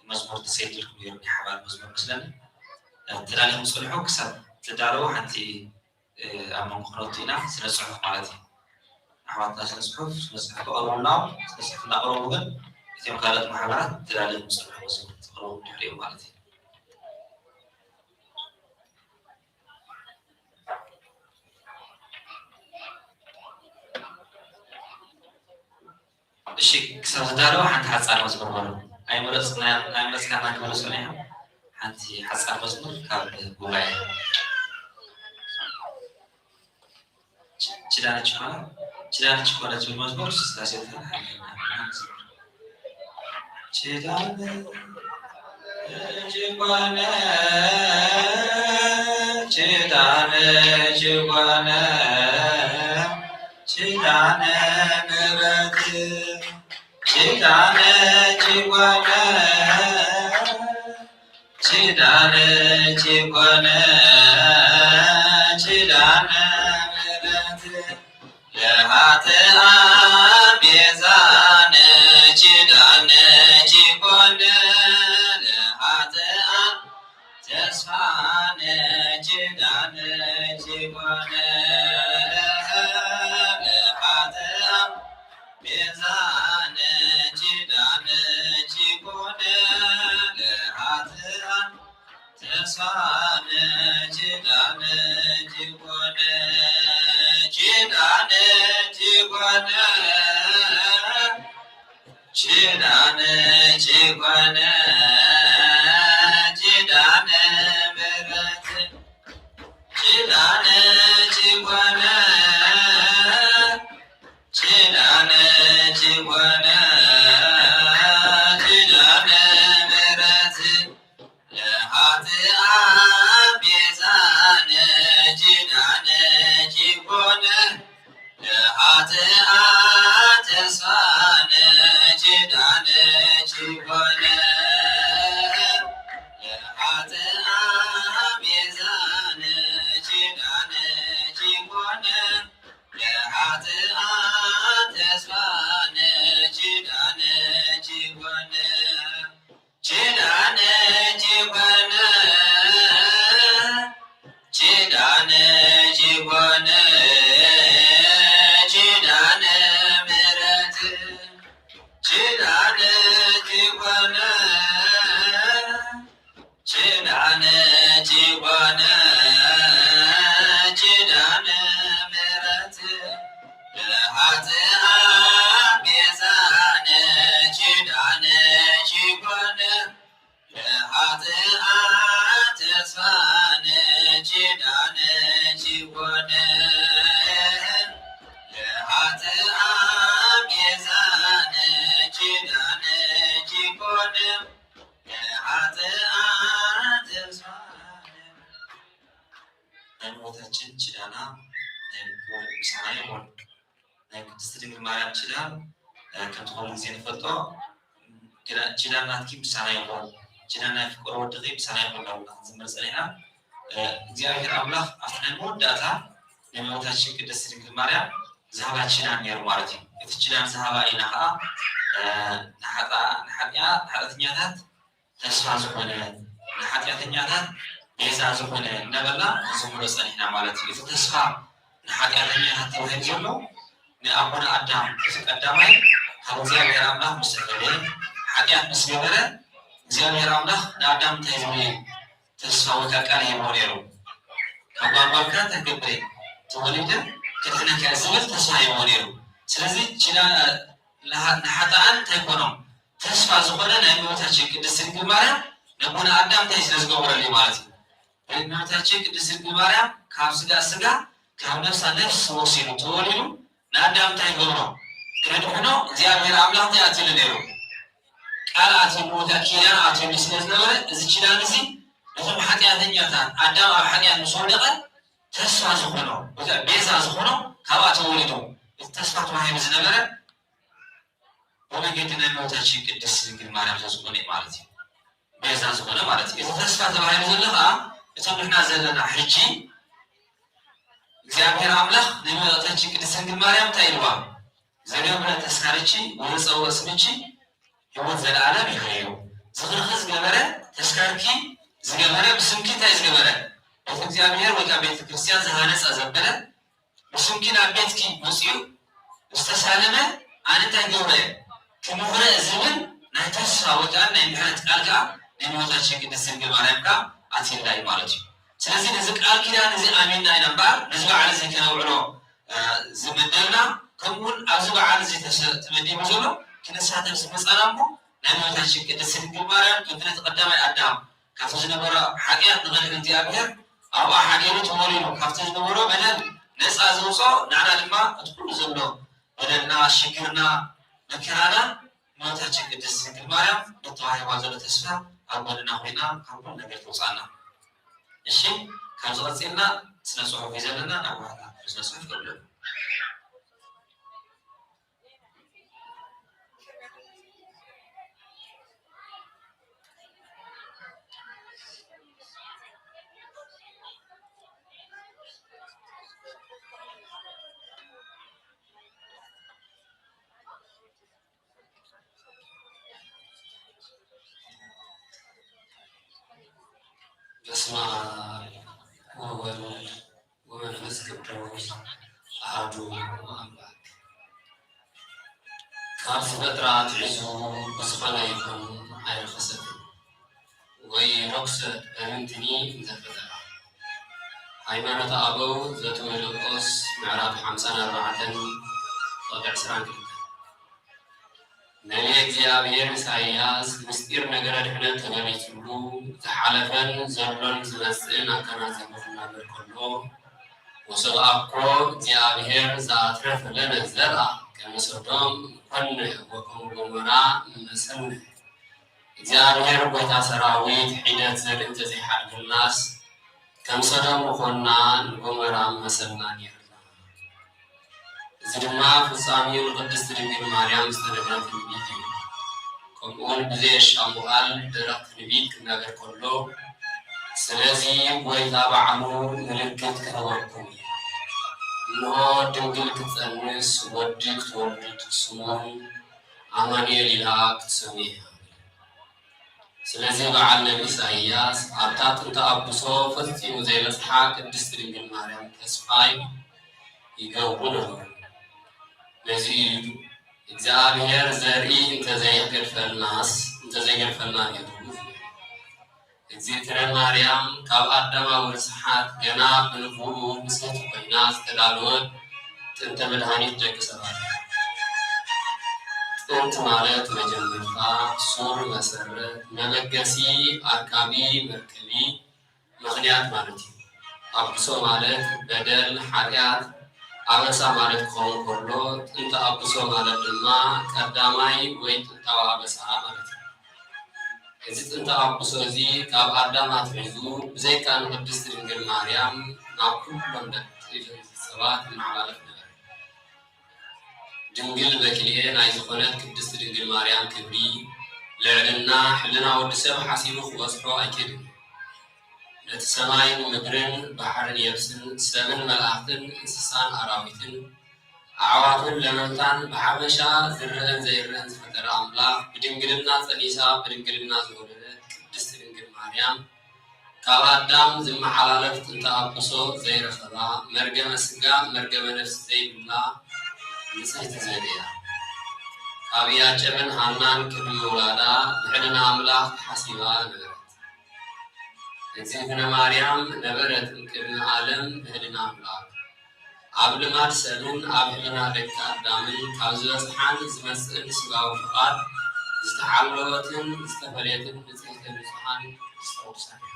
መዝሙር ተሰይድልኩም ነይሩ፣ ናይ ሓባር መዝሙር መስለኒ። እ፣ ተዳሊኹም ፅንሑ ክሳብ ትዳለዉ ሓንቲ እ፣ ኣብ መንጎ ክነቱ ኢና፣ ስነ ጽሑፍ ማለት እዩ። ኣሕዋትና ስነ ጽሑፍ፣ ስነ ጽሑፍ ክቐርቡልና፣ ስነ ጽሑፍ እናቕረቡ ግን እቶም ካልኦት ማሕበራት ተዳልዮም ዝጽንሑ መዝሙር ክቕረቡ ድሕሪኡ ማለት እዩ። እሺ፣ ክሳብ ዝዳለወ ሓንቲ ሓጻር መዝሙር በሉ። ኣይመረጽና-፣ ኣይመረጽካና ክብሉ ሰሚዖም። ሓንቲ ሓጻር መዝሙር ካብ ጉባኤ። ኪዳነ ችኮነ፣ ኪዳነ ችኮነ ትብል መዝሙር ስላሴ ተባሂላ። ኪዳነ ችኮነ፣ ኪዳነ ችኮነ፣ ኪዳነ ምሕረት፣ ኪዳነ ችኮነ፣ ኪዳነ ችኮነ፣ ኪዳነ ምሕረት፣ ለኃጥኣን ቤዛነ፣ ኪዳነ ችኮነ፣ ለኃጥኣን ተስፋነ፣ ኪዳነ ችኮነ፣ ለኃጥኣን ቤዛነ፣ ኪዳነ ችኮነ፣ ለኃጥኣን ተስፋነ፣ ኪዳነ ችኮነ፣ ኪዳነ ችኮነ፣ ኪዳነ ችኮነ፣ ኪዳነ ምሕረት፣ ኪዳነ ችኮነ፣ ኪዳነ ችኮነ፣ ኪዳነ ምሕረት፣ ለኃጥኣን ቤዛነ፣ ኪዳነ ችኮነ፣ ለኃጥኣን ተስፋነ፣ ኪዳነ ችኮነ፣ ለኃጥኣን ቤዛነ፣ ኪዳነ ችኮነ፣ ለኃጥኣን ተስፋነ፣ ኪዳነ ችኮነ፣ ኪዳነ ችኮነ፣ ኪዳነ ችኮነ፣ ኪዳነ ምሕረት፣ ኪዳነ ችኮነ፣ ኪዳነ ችኮነ፣ ኪዳነ ምሕረት፣ ኪዳና ናይ ምሳና ይኹን። ናይ ቅድስቲ ድንግል ማርያም ኪዳን፣ እ፣ ከምቲ ኩሉ ግዜ ንፈልጦ፣ ኪዳ-፣ ኪዳን ናትኪ ምሳና ይኹን፣ ኪዳን ናይ ፍቁር ወድኺ ምሳና ይኹን እናበልና ክንዝምር ጸኒሕና። እ፣ እግዚኣብሔር ኣምላኽ ኣብቲ ናይ መወዳእታ ንእመቤታችን ቅድስቲ ድንግል ማርያም ዝሃባ ኪዳን ነይሩ ማለት እዩ። እቲ ኪዳን ዝሃባ ኢና ኸዓ፣ እ፣ ንሓጣ-፣ ንሓጢኣ-፣ ንሓጢኣተኛታት ተስፋ ዝኾነ፣ ንሓጢኣተኛታት ቤዛ ዝኾነ እናበልና ክንዝምሮ ጸኒሕና ማለት እዩ። እቲ ተስፋ ንሓጢኣተኛታት ተባሂሉ ዘሎ ንኣቦና ኣዳም እቲ ቀዳማይ ካብ እግዚኣብሔር ኣምላኽ ምስ ተፈለየ፣ ሓጢኣት ምስ ገበረ፣ እግዚኣብሔር ኣምላኽ ንኣዳም እንታይ ዝብል እዩ? ተስፋ ወይ ከዓ ቃል ሂብዎ ነይሩ። ካብ ጓል ጓልካ እንታይ ክገብር እየ? ተወሊደ ክድሕነካ እየ ዝብል ተስፋ ሂብዎ ነይሩ። ስለዚ ኪዳ-፣ ንሃ-፣ ንሓጥኣን እንታይ ኮኖም? ተስፋ ዝኾነ ናይ እመቤታችን ቅድስት ድንግል ማርያም ነቦና ኣዳም እንታይ ስለ ዝገበረሉ ማለት እዩ። እመቤታችን ቅድስት ድንግል ማርያም ካብ ስጋ ስጋ፣ ካብ ነፍሳ ነፍስ ወሲዱ ተወሊዱ ንኣዳም እንታይ ይገብሮ? ክድሕኖ እግዚኣብሔር ኣምላኽ እንታይ ኣትዩሉ ነይሩ? ቃል ኣትዩሉ፣ ወይ ከዓ ኪዳን ኣትዩሉ ስለ ዝነበረ፣ እዚ ኪዳን እዚ ነቶም ሓጢኣተኛታት፣ ኣዳም ኣብ ሓጢኣት ምስ ወደቐ ተስፋ ዝኾኖ፣ ወይ ከዓ ቤዛ ዝኾኖ ካብኣ ተወሊዱ፣ እቲ ተስፋ ተዋሂቡ ዝነበረ ብመንገዲ ናይ እመቤታችን ቅድስት ድንግል ማርያም ስለዝኾነ እዩ ማለት እዩ። ቤዛ ዝኾነ ማለት እዩ። እቲ ተስፋ ተባሂሉ ዘሎ ከዓ እቶም ንሕና ዘለና ሕጂ እግዚኣብሔር ኣምላኽ ንእመቤታችን ቅድስት ድንግል ማርያም እንታይ ኢልዋ? "ዘገብረ ተስካርኪ ወዘጸውዐ ስምኪ ህይወት ዘለዓለም ይሃዮ።" ዝኽርኺ ዝገበረ፣ ተስካርኪ ዝገበረ፣ ብስምኪ እንታይ ዝገበረ? ቤተ እግዚኣብሔር ወይ ከዓ ቤተ ክርስቲያን ዝሃነጸ ዘበለ፣ ብስምኪ ናብ ቤትኪ መጺኡ ዝተሳለመ ኣነ እንታይ ገብረ? ክምሕረ ዝብል ናይ ተስፋ ወይ ከዓ ናይ ምሕረት ቃል ከዓ ንእመቤታችን ቅድስት ድንግል ማርያም ከዓ ኣትየላ እዩ ማለት እዩ። ስለዚ ነዚ ቃል ኪዳን እዚ ኣሚንና ኢና እምበኣር ነዚ በዓል እዚ ከነውዕሎ፣ እ፣ ዝመደብና፣ ከምኡ እውን ኣብዚ በዓል እዚ ተሰ-፣ ተመዲቡ ዘሎ ክነሳተፍ ዝመጻና እሞ ናይ እመቤታችን ቅድስት ድንግል ማርያም ከምቲ ነቲ ቀዳማይ ኣዳም ካብቲ ዝነበሮ ሓጢኣት ንኸድሕን እግዚኣብሔር ኣብኣ ሓዲሩ ተወሊዱ ካብቲ ዝነበሮ በደል ነፃ ዘውፅኦ፣ ንዓና ድማ እቲ ኩሉ ዘሎ በደልና፣ ሽግርና፣ መከራና እመቤታችን ቅድስት ድንግል ማርያም ነቲ ተዋሂባ ዘሎ ተስፋ ኣብ ጎንና ኮይና ካብ ኩሉ ነገር ተውፅኣና። እሺ፣ ካብዚ ቀፂልና ስነ ፅሑፍ እዩ ዘለና፣ ናብ ዋዕላ ስነ ፅሑፍ ከብሎ። በስመ አብ ወወልድ ወመንፈስ ቅዱስ አሐዱ አምላክ። ካብ ዝፈጥራ ኣትሒዙ ብዝኾነ ይኹን ኣይረኸሰትን፣ ወይ ረኩሰት በምንትኒ እንተፈጠራ። ሃይማኖተ ኣበው ዘትወደቆስ ምዕራፍ ሓምሳን ኣርባዕተን ቁጥሪ ዕስራን ክልተን። ነቢየ እግዚኣብሔር ኢሳይያስ ምስጢር ነገረ ድሕነት ተገሊጹሉ፣ ዝሓለፈን ዘሎን ዝመጽእን ኣገናዚቡ ክናገር ከሎ፣ "ወሰብኣኮ እግዚኣብሔር ዘኣትረፈ ለነ ዘርኣ ከመ ሰዶም ኮነ ወከመ ገሞራ መሰነ።" እግዚኣብሔር ጐይታ ሰራዊት ሒደት ዘርኢ እንተዘይሓድግናስ፣ ከም ሰዶም ምኾንና፣ ንጎሞራ ምመሰልና ነይርና። እዚ ድማ ፍጻሜኡ ንቅድስት ድንግል ማርያም ዝተነግረ ትንቢት እዩ። ከምኡውን ብዘየሻሙ ቃል ደረቕ ትንቢት ክናገር ከሎ፣ "ስለዚ ጐይታ ባዕሉ ምልክት ክህበኩም እዩ። እንሆ ድንግል ክትጸንስ ወዲ ክትወልድ ስሙን ኣማኑኤል ኢላ ክትሰምዮ እያ።" ስለዚ በዓል ነቢ ኢሳይያስ ኣብታ ጥንተ ኣብሶ ፈጺሙ ዘይበጽሓ ቅድስት ድንግል ማርያም ተስፋ ይገብሩ ነበሩ። ነዚ እዩ እግዚኣብሔር ዘርኢ እንተዘይገድፈልናስ፣ እንተዘይገድፈልና ነይሩ። እግዝእትነ ማርያም ካብ ኣዳማዊ ርስሓት ገና ብንግህኡ ንጽሕቲ ኮይና ዝተዳለወት ጥንተ መድኃኒት ደቂ ሰባት። ጥንት ማለት መጀመርታ፣ ሱር መሰረት፣ መበገሲ፣ ኣርካቢ መርከቢ፣ ምኽንያት ማለት እዩ። ኣብሶ ማለት በደል፣ ሓጢኣት፣ ኣበሳ ማለት ክኸውን ከሎ፣ ጥንተ ኣብሶ ማለት ድማ ቀዳማይ ወይ ጥንታዊ ኣበሳ ማለት እዩ። እዚ ጥንተ ኣብሶ እዚ ካብ ኣዳም ኣትሒዙ ብዘይካ ንቅድስት ድንግል ማርያም ናብ ኩሎም ደቂ ሰባት ይመሓላለፍ ነበረ። ድንግል በክልኤ ናይ ዝኾነት ቅድስት ድንግል ማርያም ክብሪ፣ ልዕልና፣ ሕልና ወዲ ሰብ ሓሲቡ ክበጽሖ ኣይክእልን። ነቲ ሰማይን ምድርን፣ ባሕርን የብስን፣ ሰብን መላእኽትን፣ እንስሳን ኣራዊትን፣ ኣዕዋፍን ለመምታን ብሓፈሻ ዝረአን ዘይረአን ዝፈጠረ ኣምላኽ ብድንግልና ጸኒሳ ብድንግልና ዝወለደት ቅድስት ድንግል ማርያም ካብ ኣዳም ዝመሓላለፍ ጥንተ ኣብሶ ዘይረኸባ መርገመ ስጋ መርገመ ነፍሲ ዘይብላ ንጽሕቲ ዘር እያ። ካብ ኢያቄምን ሃናን ቅድሚ ምውላዳ ብሕልና ኣምላኽ ተሓሲባ ነበረት። እግዝእትነ ማርያም ነበረት እምቅድሚ ዓለም ብሕልና ኣምላኽ። ኣብ ልማድ ሰብን ኣብ ሕልና ደቂ ኣዳምን ካብ ዝበጽሓን ዝመጽእን ስጋዊ ፍቓድ ዝተሓለወትን ዝተፈለየትን ንጽሕተ ንጹሓን ቅድስተ ቅዱሳን እያ።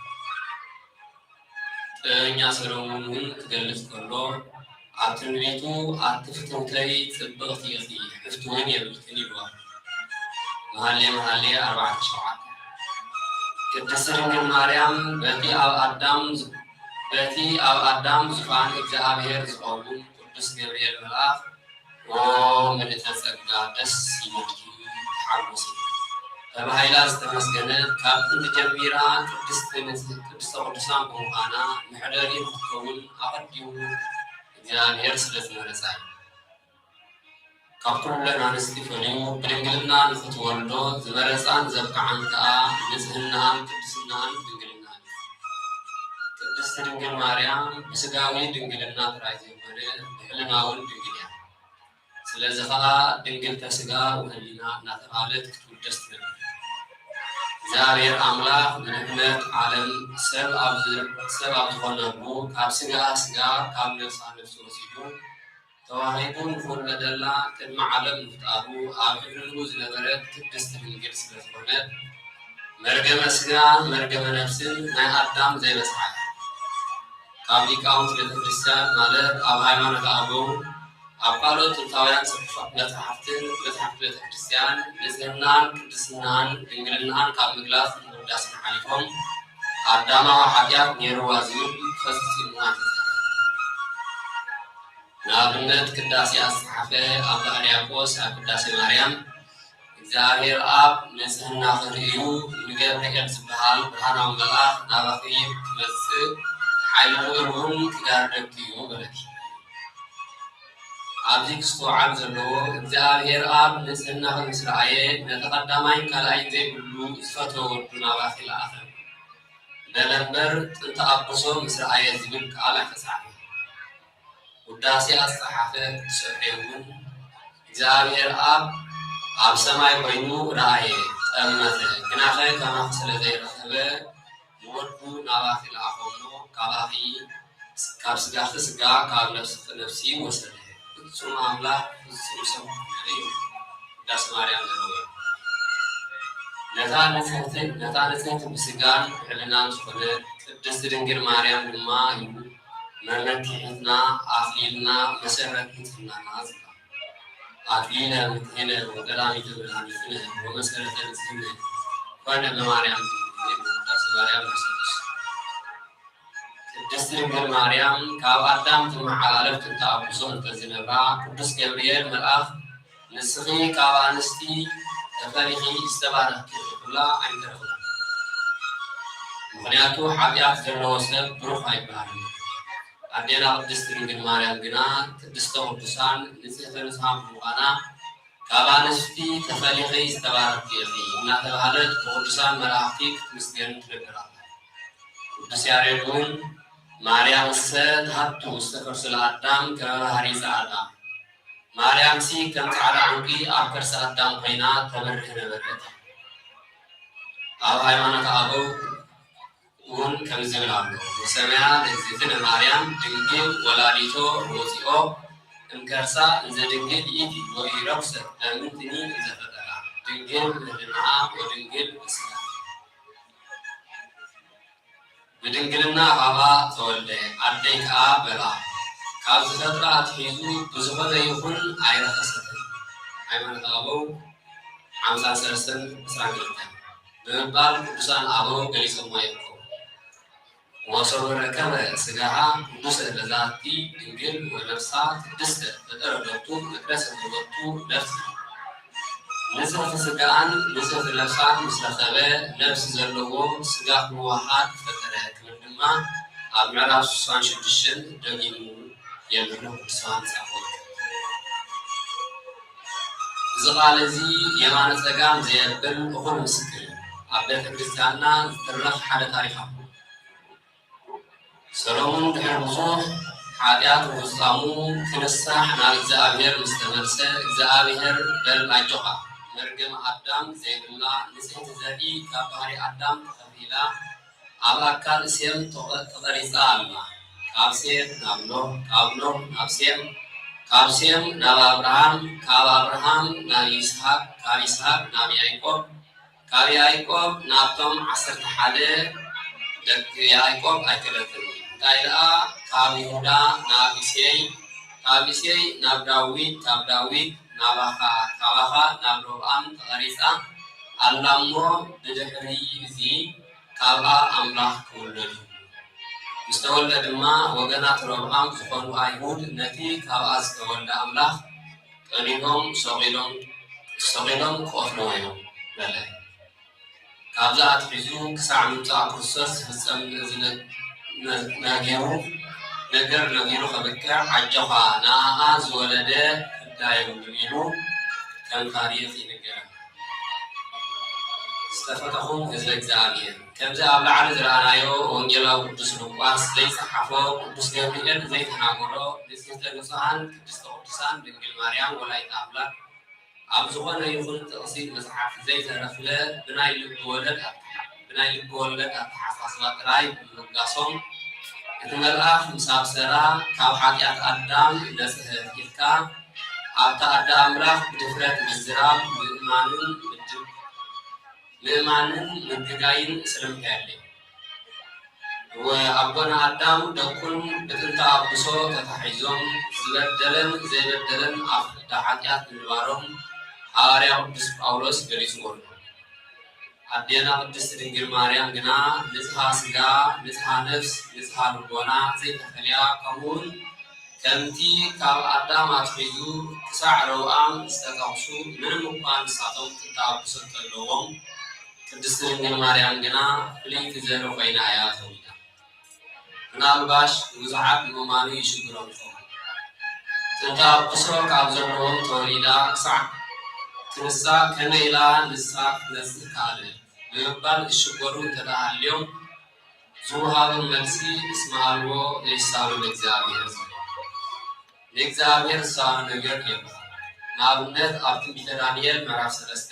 ጥበበኛ ሰሎሞን እውን ክገልጽ ከሎ ኣብ ትንቢቱ ኣቲ ፍትውተይ ጽብቕቲ ኢኺ፣ ሕፍቲ እውን የብልክን ይብሎ። መሃሌ መሃሌ ኣርባዕተ ሸውዓተ። ቅድስቲ ድንግል ማርያም በቲ ኣብ ኣዳም በቲ ኣብ ኣዳም ዙፋን እግዚኣብሔር ዝኸውን ቅዱስ ገብርኤል መልኣኽ ኦ ምልእተ ጸጋ ደስ ይበልኪ ተሓጎሲ ተባሂላ ዝተመስገነት ካብ ጥንቲ ጀሚራ ቅድስቲ ንጽሕቲ ቅድስተ ቅዱሳን ብምዃና መሕደሪ ንክትከውን ኣቐዲሙ እግዚኣብሔር ስለ ዝመረጻ እዩ። ካብ ኩለን ኣንስቲ ፈልዩ ብድንግልና ንኽትወልዶ ዝመረጻን ዘብቅዓን ከኣ ንጽህናኣን ቅድስናኣን ድንግልናን እዩ። ቅድስቲ ድንግል ማርያም ብስጋዊ ድንግልና ጥራይ ዘይኮነ ብሕልናውን ድንግል እያ። ስለዚ ኸኣ ድንግልተ ስጋ ወህሊና እናተባህለት ክትውደስ ትነብር። እግዚኣብሔር ኣምላኽ ንድሕነት ዓለም ሰብ ኣብ ዝ- ሰብ ኣብ ዝኾነሉ ካብ ስጋኣ ስጋ ካብ ነፍሳ ነፍሲ ወሲዱ ተዋሂቡ ንኽውለደላ ቅድሚ ዓለም ምፍጣሩ ኣብ ሕልንኡ ዝነበረት ቅድስቲ ድንግል ስለ ዝኾነት መርገመ ስጋ መርገመ ነፍስን ናይ ኣዳም ዘይበጽሓ እያ። ካብ ሊቃውንቲ ቤተ ክርስቲያን ማለት ኣብ ሃይማኖተ ኣበው ኣብ ካልኦት ጥንታውያን ጽሑፋት መጽሓፍትን መጽሓፍቲ ቤተ ክርስቲያን ንጽህናን ቅድስናን ድንግልናን ካብ ምግላጽ ምውዳስን ሓሊፎም ኣዳማዊ ሓጢኣት ነይርዋ ዝብል ፈጺሙ ኣይተጻሕፈን። ንኣብነት ቅዳሴ ኣስሓፈ ኣባ ሕርያቆስ ኣብ ቅዳሴ ማርያም እግዚኣብሔር ኣብ ንጽህናኺ ርእዩ ንገብርኤል ዝበሃል ብርሃናዊ መልኣኽ ናባኺ ክመጽእ ሓይሊ ልዑል እውን ክጋርደኪ እዩ በለኪ። ኣብዚ ክስተውዓል ዘለዎ እግዚኣብሔር ኣብ ንጽህናኺ ምስ ረኣየ ነቲ ቀዳማይን ካልኣይን ዘይብሉ ዝፈተወ ወዱ ናባኺ ለኣኸ በለ እምበር ጥንተ ኣብሶ ምስ ረኣየ ዝብል ቃል ኣይተጻሕፈን። ውዳሴ ኣጸሓፈ ቅዱስ ኤፍሬም እውን እግዚኣብሔር ኣብ ኣብ ሰማይ ኮይኑ ረኣየ፣ ጠመተ፣ ግናኸ ከማኺ ስለ ዘይረኸበ ንወዱ ናባኺ ለኣኸ እሞ ካባኺ ካብ ስጋኺ ስጋ ካብ ነፍስኺ ነፍሲ ወሰደ። ፍጹም ኣምላኽ ፍጹም ሰብ ኮነ እዩ። ውዳሴ ማርያም ዘረወ ነታ ንጽሕቲ ነታ ንጽሕቲ ብስጋን ብሕልናን ዝኾነት ቅድስቲ ድንግል ማርያም ድማ እዩ መመኪሒትና ኣኽሊልና መሰረት ንጽህናና ዝብላ። ኣክሊለ ምትሒነ ወቀዳሚተ መድኃኒትነ ወመሰረተ ንጽሕነ ኮነ በማርያም ዝብል ውዳሴ ማርያም ንሰሉስ። ቅድስቲ ድንግል ማርያም ካብ ኣዳም ትመሓላለፍ ጥንተ ኣብሶ እንተዝነብራ ቅዱስ ገብርኤል መልኣኽ ንስኺ ካብ ኣንስቲ ተፈሊኺ ዝተባረኽኪ ኢኺ ክብላ ኣይምተረኽባን። ምኽንያቱ ሓጢኣት ዘለዎ ሰብ ብሩኽ ኣይበሃልን። ኣዴና ቅድስቲ ድንግል ማርያም ግና ቅድስተ ቅዱሳን ንጽሕተ ንጹሓን ብምዃና ካብ ኣንስቲ ተፈሊኺ ዝተባረኽኪ ኢኺ እናተባህለት ብቅዱሳን መላእኽቲ ክትምስገን ትነብር ኣላ። ቅዱስ ያሬድ እውን ማርያምሰ ትሃቱ ውስተ ከርሱ ለአዳም ከመ ባሕሪ ጸዓዳ፣ ማርያምሲ ከም ጻዕዳ ዕንቂ ኣብ ከርሲ ኣዳም ኮይና ተበርህ ነበረት። ኣብ ሃይማኖተ ኣበው እውን ከምዚ ዝብል ኣሎ፣ ወሰመያ ለእግዝእትነ ማርያም ድንግል ወላዲቶ ወፂኦ እምከርሳ እንዘ ድንግል ይእቲ ወኢረኩሰት ለምንትኒ እንዘፈጠራ ድንግል ምህልናሃ ወድንግል በስጋ። ብድንግልና ካባ ተወልደ ኣደይ ከኣ በላ። ካብ ዝፈጥራ ኣትሒዙ ብዝኾነ ይኹን ኣይረኸሰትን። ሃይማኖተ ኣበው ሓምሳን ሰለስተን ዕስራን ክልተን ብምባል ቅዱሳን ኣበው ገሊጾምዋ ይርከቡ። ወሶበ ረከበ ስጋሃ ቅዱሰ ለዛቲ ድንግል ወነፍሳ ቅድስተ ፈጠረ ሎቱ መቅደሰ ህይወቱ ነፍሲ። ንጽሕቲ ስጋን ንጽሕቲ ነፍሳን ምስ ረኸበ ነፍሲ ዘለዎ ስጋ ክወሃድ ፈጠረ ክብል ድማ ኣብ ምዕራፍ ስሳን ሽዱሽተን ደጊሙ የምህር ቅዱስ ዮሃንስ ኣፈወርቂ። እዚ ቃል እዚ የማነ ጸጋም ዘየብል እኹል ምስክር እዩ። ኣብ ቤተ ክርስቲያንና ዝትረኽ ሓደ ታሪኽ ኣሎ። ሰሎሙን ድሕሪ ብዙሕ ሓጢኣት ምፍጻሙ ክንሳሕ ናብ እግዚኣብሔር ምስ ተመልሰ፣ እግዚኣብሔር በል ኣጆኻ፣ መርገም ኣዳም ዘይብላ ንጽሕቲ ዘርኢ ካብ ባህሪ ኣዳም ተኸፊላ ኣብ ኣካል ሴም ተቐ-፣ ተቐሪጻ ኣላ። ካብ ሴም ናብ ኖህ፣ ካብ ኖህ ናብ ሴም፣ ካብ ሴም ናብ ኣብርሃም፣ ካብ ኣብርሃም ናብ ይስሃቅ፣ ካብ ይስሃቅ ናብ ያዕቆብ፣ ካብ ያዕቆብ ናብቶም ዓሰርተ ሓደ ደቂ ያዕቆብ ኣይከደትን። እንታይ ደኣ ካብ ይሁዳ ናብ እሴይ፣ ካብ እሴይ ናብ ዳዊት፣ ካብ ዳዊት ናባኻ፣ ካባኻ ናብ ሮብዓም ተቐሪጻ ኣላ እሞ ብድሕሪ እዚ ካብኣ ኣምላኽ ክውለድ እዩ። ምስ ተወልደ ድማ ወገናት ሮብዓም ዝኾኑ ኣይሁድ ነቲ ካብኣ ዝተወልደ ኣምላኽ ጠሊቦም ሰቒሎም፣ ሰቒሎም ክቐትልዎ እዮም በለ። ካብዚ ኣትሒዙ ክሳዕ ምምጻእ ክርስቶስ ዝፍጸም ዝነ-፣ ነ-፣ ነጊሩ፣ ነገር ነጊሩ ከብቅዕ፣ ኣጆኻ፣ ንኣኣ ዝወለደ ፍዳ የብሉን ኢሉ ከም ታሪኽ ይንገር። ዝተፈተኹም ህዝበ እግዚኣብሔር፣ ከምዚ ኣብ ላዕሊ ዝረኣናዮ ወንጌላዊ ቅዱስ ሉቃስ ዘይጸሓፎ፣ ቅዱስ ገብርኤል ዘይተናገሮ፣ ንጽሕተ ንጹሓን ቅድስተ ቅዱሳን ድንግል ማርያም ወላዲተ ኣምላክ ኣብ ዝኾነ ይኹን ጥቕሲ መጽሓፍ ዘይተረኽበ ብናይ ልቢ ወለድ ኣተሓ-፣ ብናይ ልቢ ወለድ ኣተሓሳስባ ጥራይ ብምብጋሶም፣ እቲ መልኣኽ ምስ ኣብሰራ ካብ ሓጢኣት ኣዳም ነጽህት ኢልካ ኣብታ ኣደ ኣምላኽ ብድፍረት ምዝራብ ምእማንን ምድብ-፣ ምእማንን ምግጋይን ስለምንታይ ኣድልዮ? እወ፣ ኣቦና ኣዳም ደቁን ብጥንተ ኣብሶ ተታሒዞም ዝበደለን ዘይበደለን ኣብ ፍዳ ሓጢኣት ምንባሮም ሃዋርያ ቅዱስ ጳውሎስ ገሊጽዎ ኣሎ። ኣዴና ቅድስት ድንግል ማርያም ግና ንጽሃ ስጋ፣ ንጽሃ ነፍስ፣ ንጽሃ ልቦና ዘይተፈልያ፣ ከምኡውን ከምቲ ካብ ኣዳም ኣትሒዙ ክሳዕ ረብኣም ዝተጠቕሱ፣ ምንም እኳ ንሳቶም ጥንተ ኣብሶ እንተለዎም፣ ቅድስት ድንግል ማርያም ግና ፍልይቲ ዘርኢ ኮይና እያ ተወሊዳ። ምናልባሽ ንብዙሓት ምእማኑ ይሽግሮም ይኸውን። ጥንተ ኣብሶ ካብ ዘለዎም ተወሊዳ ክሳዕ ትንሳእ ከመይ ኢላ ንሳ ክትነጽህ ከኣለት ብምባል ዝሽገሩ እንተደኣ ሃልዮም፣ ዝወሃቦም መልሲ እስመ ኣልቦ ዘይሳኖ ለእግዚኣብሔር ዝብል። ንእግዚኣብሔር ዝሳኖ ነገር የብሉን። ንኣብነት ኣብ ትንቢተ ዳንኤል ምዕራፍ ሰለስተ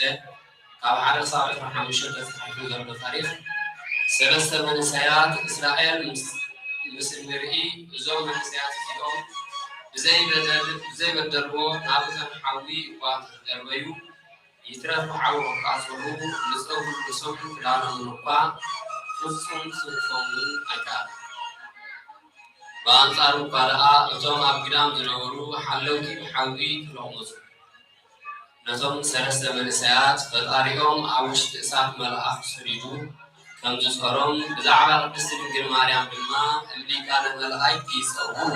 ካብ ሓደ ክሳብ ዕስራን ሓሙሽተን ተጻሒፉ ዘሎ ታሪኽ ሰለስተ መንእሰያት እስራኤል ምስ፣ ምስ እንርኢ፣ እዞም መንእሰያት እዚኦም ብዘይ በደል፣ ብዘይ በደልዎ ናብ እቶን ሓዊ እኳ እንተተደርበዩ፣ ይትረፍ ብሓዊ ክቃጸሉ፣ ንጸጉሪ ርእሶምን ክዳኖምን እኳ ፍጹም ክጽርፎም እውን ኣይከኣለን። ብኣንጻሩ እኳ ደኣ፣ እቶም ኣብ ግዳም ዝነበሩ ሓለውቲ ብሓዊ ተሎቕመጹ። ነቶም ሰለስተ መንእሰያት፣ ፈጣሪኦም ኣብ ውሽጢ እሳት መልኣኽ ሰዲዱ ከም ዝጾሮም፣ ብዛዕባ ቅድስቲ ድንግል ማርያም ድማ እምሊቃነ መላእክት ይጸውዑ።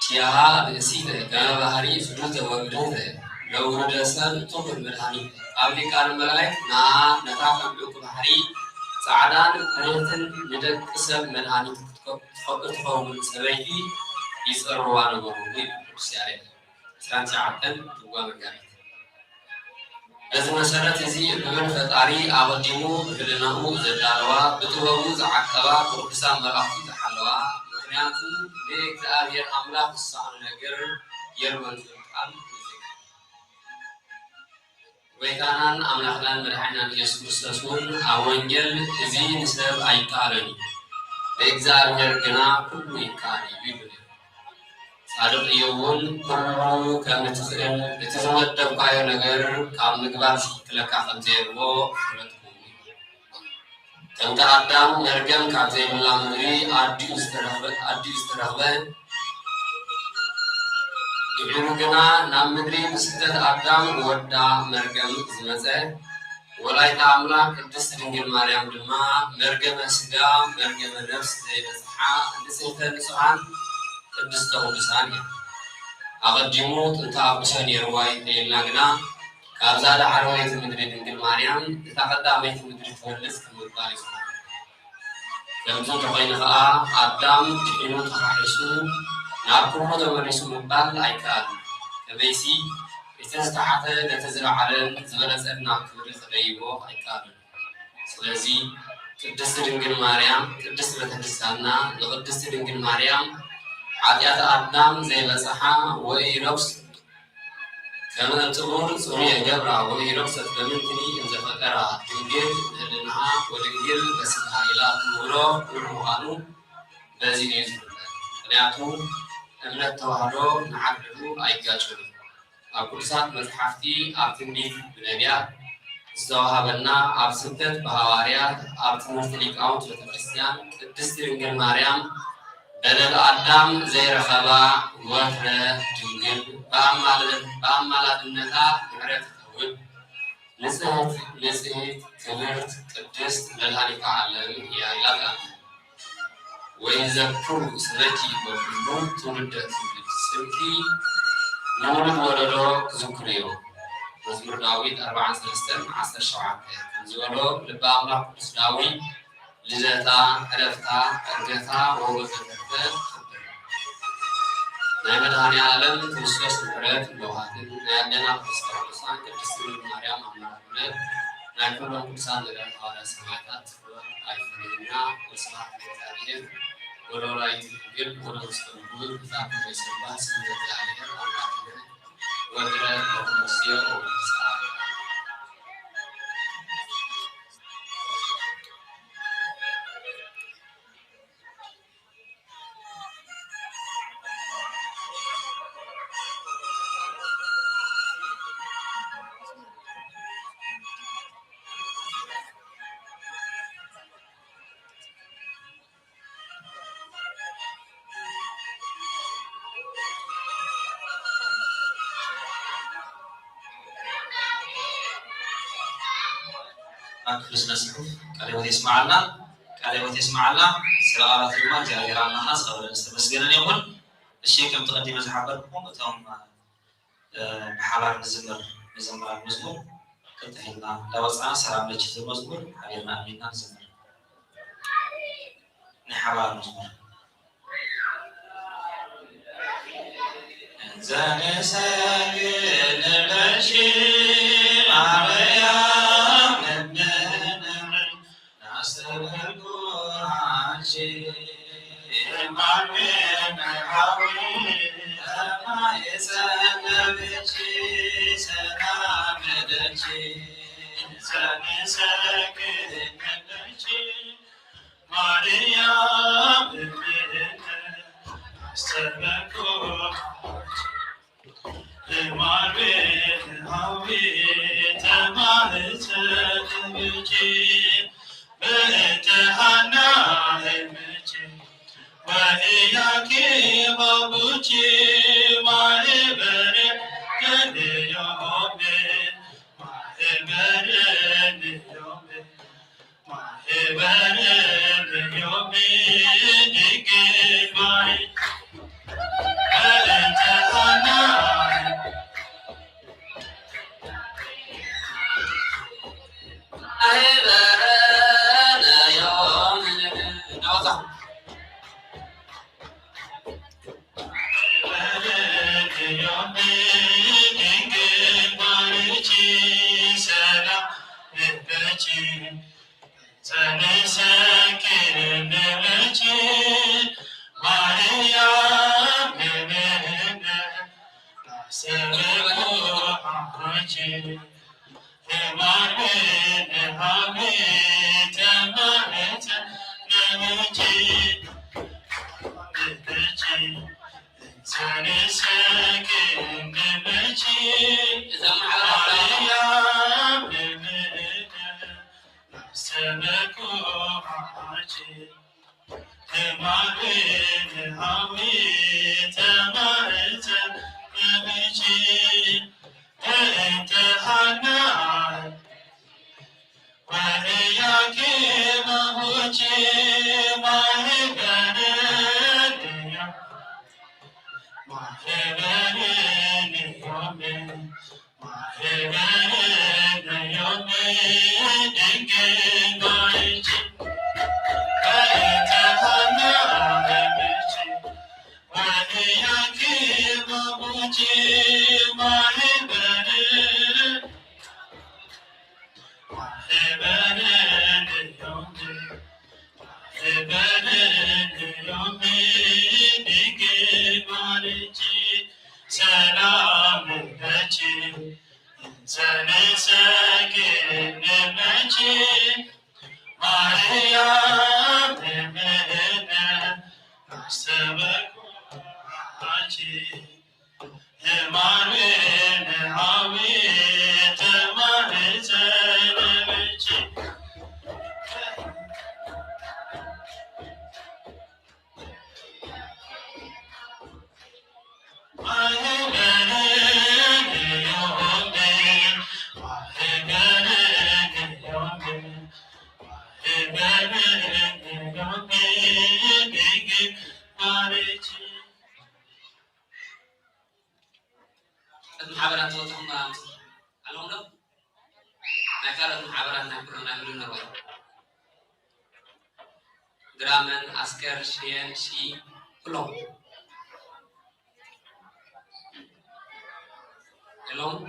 ኪያሃ ብእሲተ ከመ ባሕሪ ጽዱተ ወብድህተ ለውሉደ ሰብ ትኹን መድኃኒት። ኣብ ሊቃነ መላእክት ንኣ ነታ ከም ዕንቁ ባሕሪ ጻዕዳን ብርህትን ንደቂ ሰብ መድኃኒት ክትኮ-፣ እትኸውን ሰበይቲ ይጸርዋ ነበሩ ይብል ቅዱስ ያሬድ ዕስራን ትሽዓተን ትርጓመ መጋቢት። በዚ መሰረት እዚ ልዑል ፈጣሪ ኣቐዲሙ ብሕልናኡ ዘዳለዋ፣ ብጥበቡ ዝዓቀባ፣ ብቅዱሳን መላእኽቱ ዝሓለዋ፣ ምኽንያቱ ብእግዚኣብሔር ኣምላኽ ዝሰኣኖ ነገር የልቦን ዝብል ቃል ንዝክር። ጎይታናን ኣምላኽናን መድሓኒናን ኢየሱስ ክርስቶስ እውን ኣብ ወንጌል እዚ ንሰብ ኣይከኣሎን እዩ፣ ብእግዚኣብሔር ግና ኩሉ ይከኣል እዩ ይብል። ጻድቕ ኢዮብ እውን ኩሉ ከም እትኽእል እቲ ዝመደብካዮ ነገር ካብ ምግባር ዝኽልክለካ ከም ዘየልቦ ፈለጥኩ። ከምቲ ኣዳም መርገም ካብ ዘይብላ ምድሪ ኣዲኡ ዝተረኽበ፣ ኣዲኡ ዝተረኽበ፣ ድሒሩ ግና ናብ ምድሪ ብስደት ኣዳም ወዳ መርገም ዝመጸ፣ ወላዲተ ኣምላክ ቅድስት ድንግል ማርያም ድማ መርገመ ስጋ መርገመ ነፍስ ዘይበጽሓ ንጽሕተ ንጹሓን ቅድስተ ቅዱሳን እያ። ኣቐዲሙ ጥንተ ኣብሶ ነይርዋ እንተኢልና ግና፣ ካብዛ ዳሕረወይቲ ምድሪ ድንግል ማርያም እታ ቀዳመይቲ ምድሪ ትበልጽ ከም ምባል ይኸውን። ከምዚ እንተኾይኑ ኸኣ፣ ኣዳም ድሒኑ ተኻሒሱ ናብ ክብሩ ተመሊሱ ምባል ኣይከኣልን። ከመይሲ፣ እቲ ዝተሓተ ነቲ ዝለዓለን ዝበለጸን ናብ ክብሪ ክደይቦ ኣይከኣልን። ስለዚ፣ ቅድስቲ ድንግል ማርያም፣ ቅድስቲ ቤተክርስትያንና ንቅድስቲ ድንግል ማርያም፣ ሓጢኣት ኣዳም ዘይበጽሓ ወይ ረክስ ከመ ጥቡር ጽሩየ ገብራ ወኢረክሰት በምንትኒ እንዘፈቀራ ድንግል በህልናሃ ወድንግል በስጋ ኢላ ትምህሮ ክቡር ምዃኑ በዚ እዩ ዝፍለጥ። ምኽንያቱ እምነት ተዋህዶ ንዓድ ዕዱ ኣይጋጭን እዩ። ኣብ ቅዱሳት መጽሓፍቲ፣ ኣብ ትንቢት ብነቢያት ዝተዋሃበና፣ ኣብ ስብከት ብሃዋርያት፣ ኣብ ትምህርቲ ሊቃውንት ቤተክርስትያን ቅድስቲ ድንግል ማርያም በደል ኣዳም ዘይረኸባ ወትረ ድንግል ብኣማላድነታ ምሕረት ትኸውን። ንጽሕት ንጽሕት ክብርት ቅድስት መድኃኒተ ዓለም እያ ኢላ ትኣምን። ወይዘክሩ ስመኪ በኩሉ ትውልደ ትውልድ፣ ስምኪ ንውሉድ ወለዶ ክዝክሩ እዮም። መዝሙር ዳዊት ኣርብዓን ሰለስተን ዓሰርተ ሸውዓተ ከም ዝበሎ ልበ ኣምላኽ ቅዱስ ዳዊት ልደታ፣ ዕረፍታ፣ ዕርገታ ወዘተርፈ ትኽብር። ናይ መድኃኔ ዓለም ክርስቶስ ምሕረት ለውሃትን ናይ ኣዴና ቅድስተ ቅዱሳን ቅድስት ድንግል ማርያም ኣማላድነት ናይ ኩሎም ቅዱሳን ነቢያት ሃዋርያት ሰማዕታት ጸሎት ኣይፈለየና። ወስብሐት ለእግዚኣብሔር ወለወላዲቱ ድንግል ወለመስቀሉ ክቡር። ብዛዕባ ዘይሰማዕ ስም ለእግዚኣብሔር ኣምላክነ ወትረ ለተመስዮ ወንስአ። ኣብ ክፍሊ ስነ ጽሑፍ ቃለ ሕይወት የስምዓልና፣ ቃለ ሕይወት የስምዓልና። ስለ ቃላት ድማ እግዚኣብሔር ኣምላኽና ዝኸበረን ዝተመስገነን ይኹን። እሺ፣ ከምቲ ቀዲመ ዝሓበርኩኹም፣ እቶም፣ እ፣ ብሓባር ንዝምር መዘምራን መዝሙር፣ ክልተ ኢልና እንዳወጻና፣ ሰላም ለኪ ዝብል መዝሙር ሓቢርና ኣሚንና ንዝምር። ናይ ሓባር መዝሙር። ዘንሰግድ ለኪ ማርያም እምነ፣ ናስተበኩ አንቺ ማርያም ሐዊ ተማይጸን ለኪ ሰላም ለኪ ዘንሰግድ ለኪ ማርያም እምነ አስተበኩ ማርያም ሐዊ ተማህፀንኪ በእንተ ሐና እምኪ ወኢያቄም አቡኪ ማህበረ ዮም ማህበረ ዮም ሰላም ለኪ ዘንሰግድ ለኪ ማርያም እምነ አስተበኩ አንቺ ማርያም ሐዊ ተማህፀንኪ ለኪ ዘንሰግድ ለኪ ማርያም እምነ አስተበኩ አንቺ ማርያም ሐዊ ተማህፀንኪ በእንተ ሐና እቲ ማሕበራት ተወጥኹም ኣምፁ ኣለኹም ዶ? ናይ ካልኦት ማሕበራት ናይ ኩሎም ናይ ህሉና ወይ ድራመን ኣስከር ሽየን ሺ ኩሎም የለውም።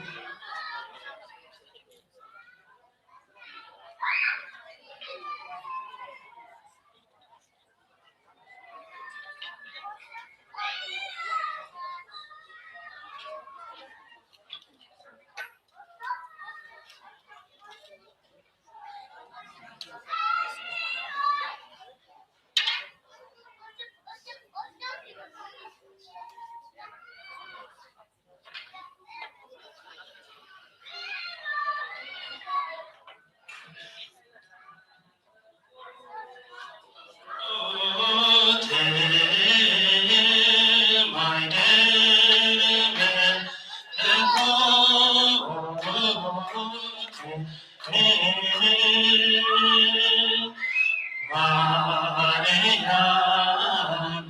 ማርያም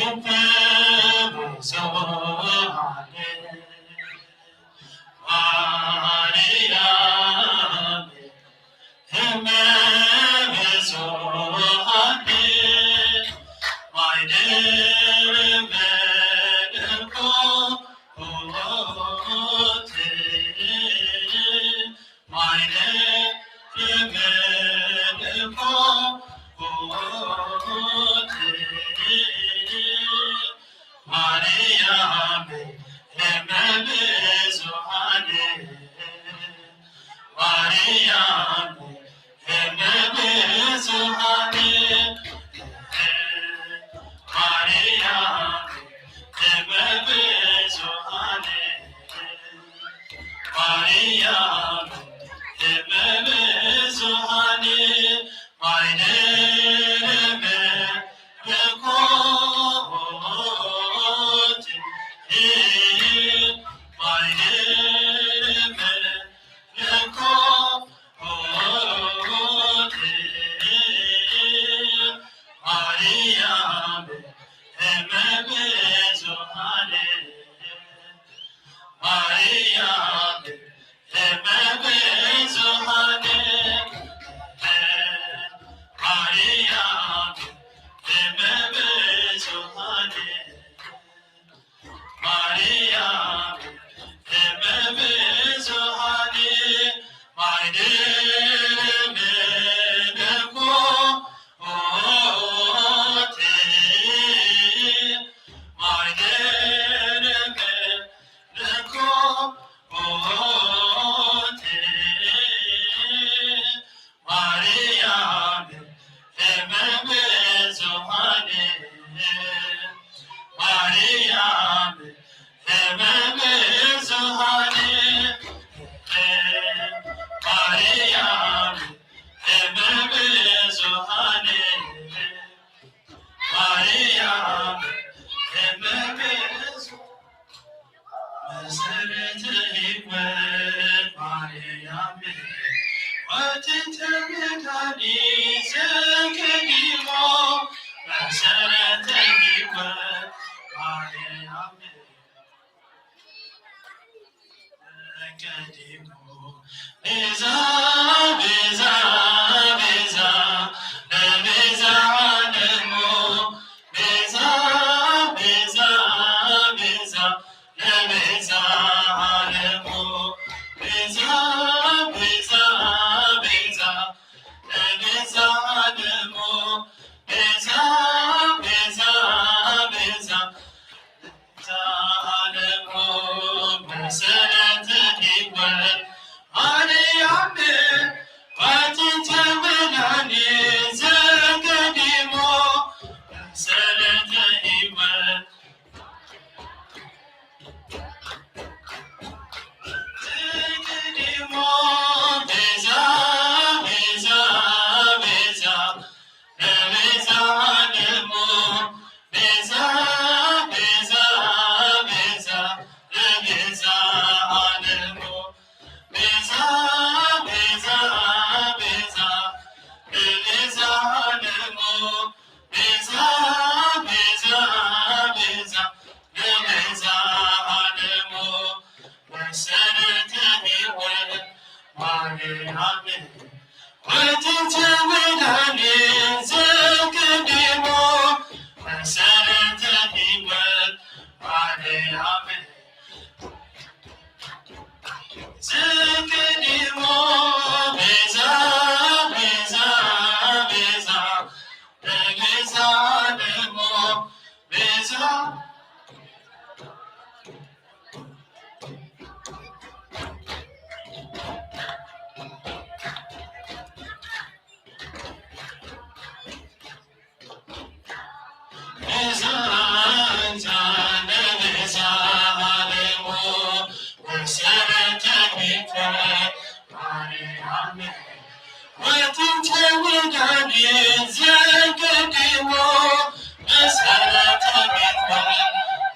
እመ ብዙኃን፣ ማርያም እመ ብዙኃን፣ ማርያም እመ ብዙኃን፣ ማርያም እመ ብዙኃን፣ ማይደረ መለኮት፣ ማይደረ መለኮት፣ ማርያም እመ ብዙኃን፣ ማርያም እመ ብዙኃን፣ ማርያም እመ ብዙኃን፣ ማርያም እመ ብዙኃን፣ ማይደረ መለኮት፣ ማይደረ መለኮት፣ ማርያም እመ ብዙኃን፣ ማርያም እመ ብዙኃን፣ ማርያም እመ ብዙኃን፣ ማርያም እመ ብዙኃን፣ መሰረተ ሕይወት ማርያም፣ ወትንተ መድኃኒት ዘቀዲሞ፣ መሰረተ ሕይወት ማርያም ቀዲሙ፣ ቤዛ፣ ቤዛ፣ ቤዛ፣ ለቤዛ ዓለሙ፣ ቤዛ፣ ቤዛ፣ ቤዛ፣ ለቤዛ ዓለሙ፣ ቤዛ፣ ቤዛ፣ ቤዛ፣ ለቤዛ ዓለሙ፣ ቤዛ፣ ቤዛ፣ ቤዛ፣ ዓለሙ መሰረተ ሕይወት ማርያም፣ ወትንተ ዓለሙ ቤዛ ቤዛ ቤዛ ዓለሙ ወሰረተ ቤተ ማርያም ወጥንተ ወዳኒ ዘቀድሞ መሰረተ ቤተ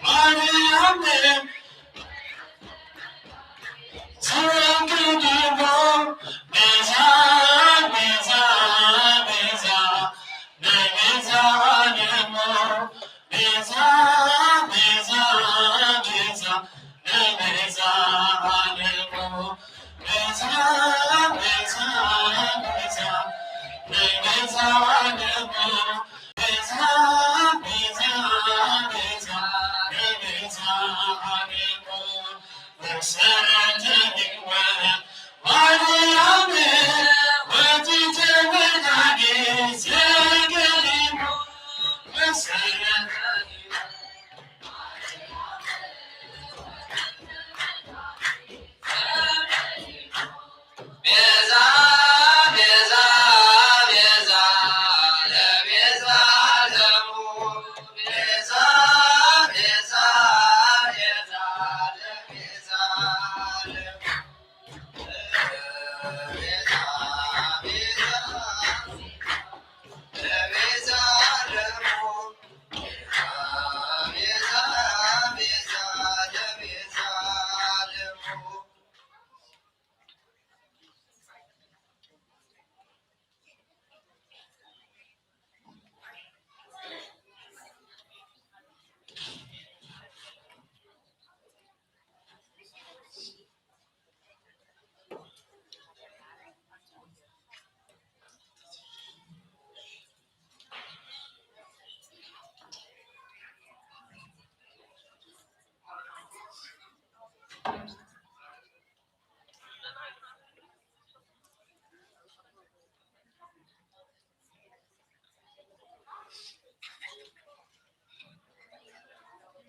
ማርያም ዘቀድሞ ቤዛ ቤዛ ቤዛ ናይ ቤዛ ዓለሙ ቤዛ ቤዛ ቤዛ ናይ ቤዛ ዓለሙ ቤዛ ቤዛ ቤዛ ናይ ቤዛ ዓለሙ ቤዛ ቤዛ ቤዛ ናይ ቤዛ ዓለሙ መሰረተ ሕይወት ማርያም ወትተመናኒ ዘገሊሙ መሰረተ ቤዛ ቤዛ ቤዛ ለቤዛ ለሙ ቤዛ ቤዛ ቤዛ ለቤዛ ለሙ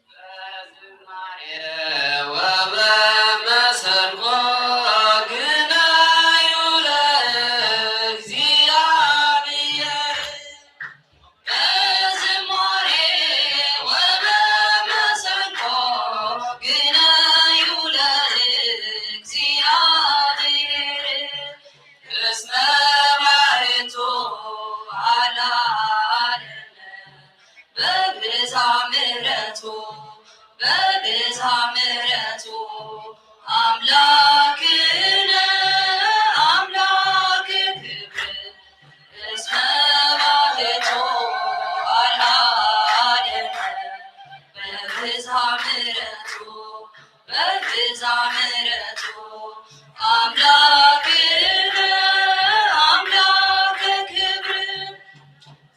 በዝማሬ ወበመሰንቆ ግናዩ ለእግዚአብሔር። በዝማሬ ወበመሰንቆ ግናዩ ለእግዚአብሔር። እስመ ባሕቱ አልዓለነ በብዝኃ ምሕረቱ በብዝኃ ምሕረቱ አምላክነ አምላክ ክብር እስመ ባሕቱ አልዓለነ በብዝኃ ምሕረቱ በብዝኃ ምሕረቱ አምላክነ አምላክ ክብር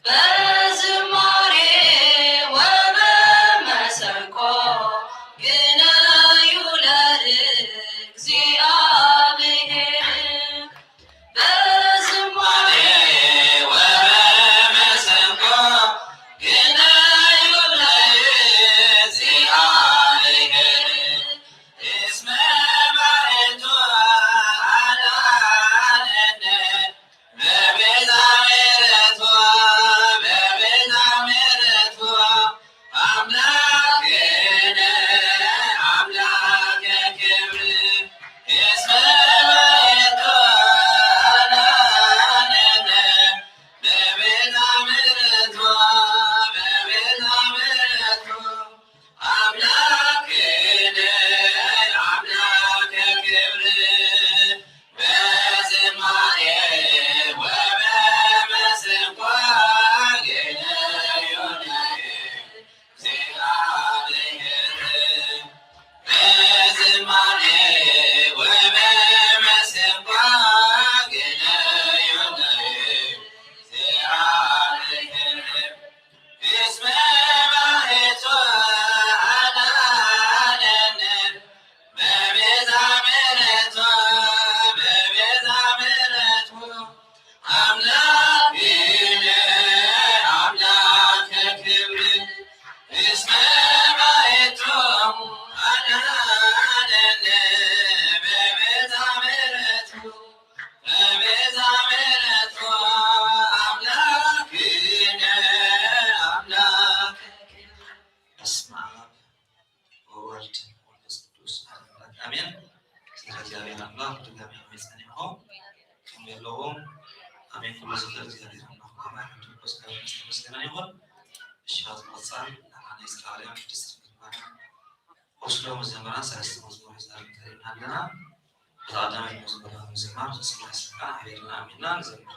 በዝማሬ ወበመሰንቆ ግናዩ ለእግዚአብሔር። ሽፋት ምቕጻል ንዓና ናይ እስራኤላውያን ቅድስቲ ድንግል ማርያም ወስዶ መዘምራን ሰለስተ መዝሙር ሒዝና ቀሪብና ኣለና። ብቐዳማይ መዝሙር ንምዝማር ዝስማዕ ስልጣን ሓቢርና ኣሚንና ንዘምር።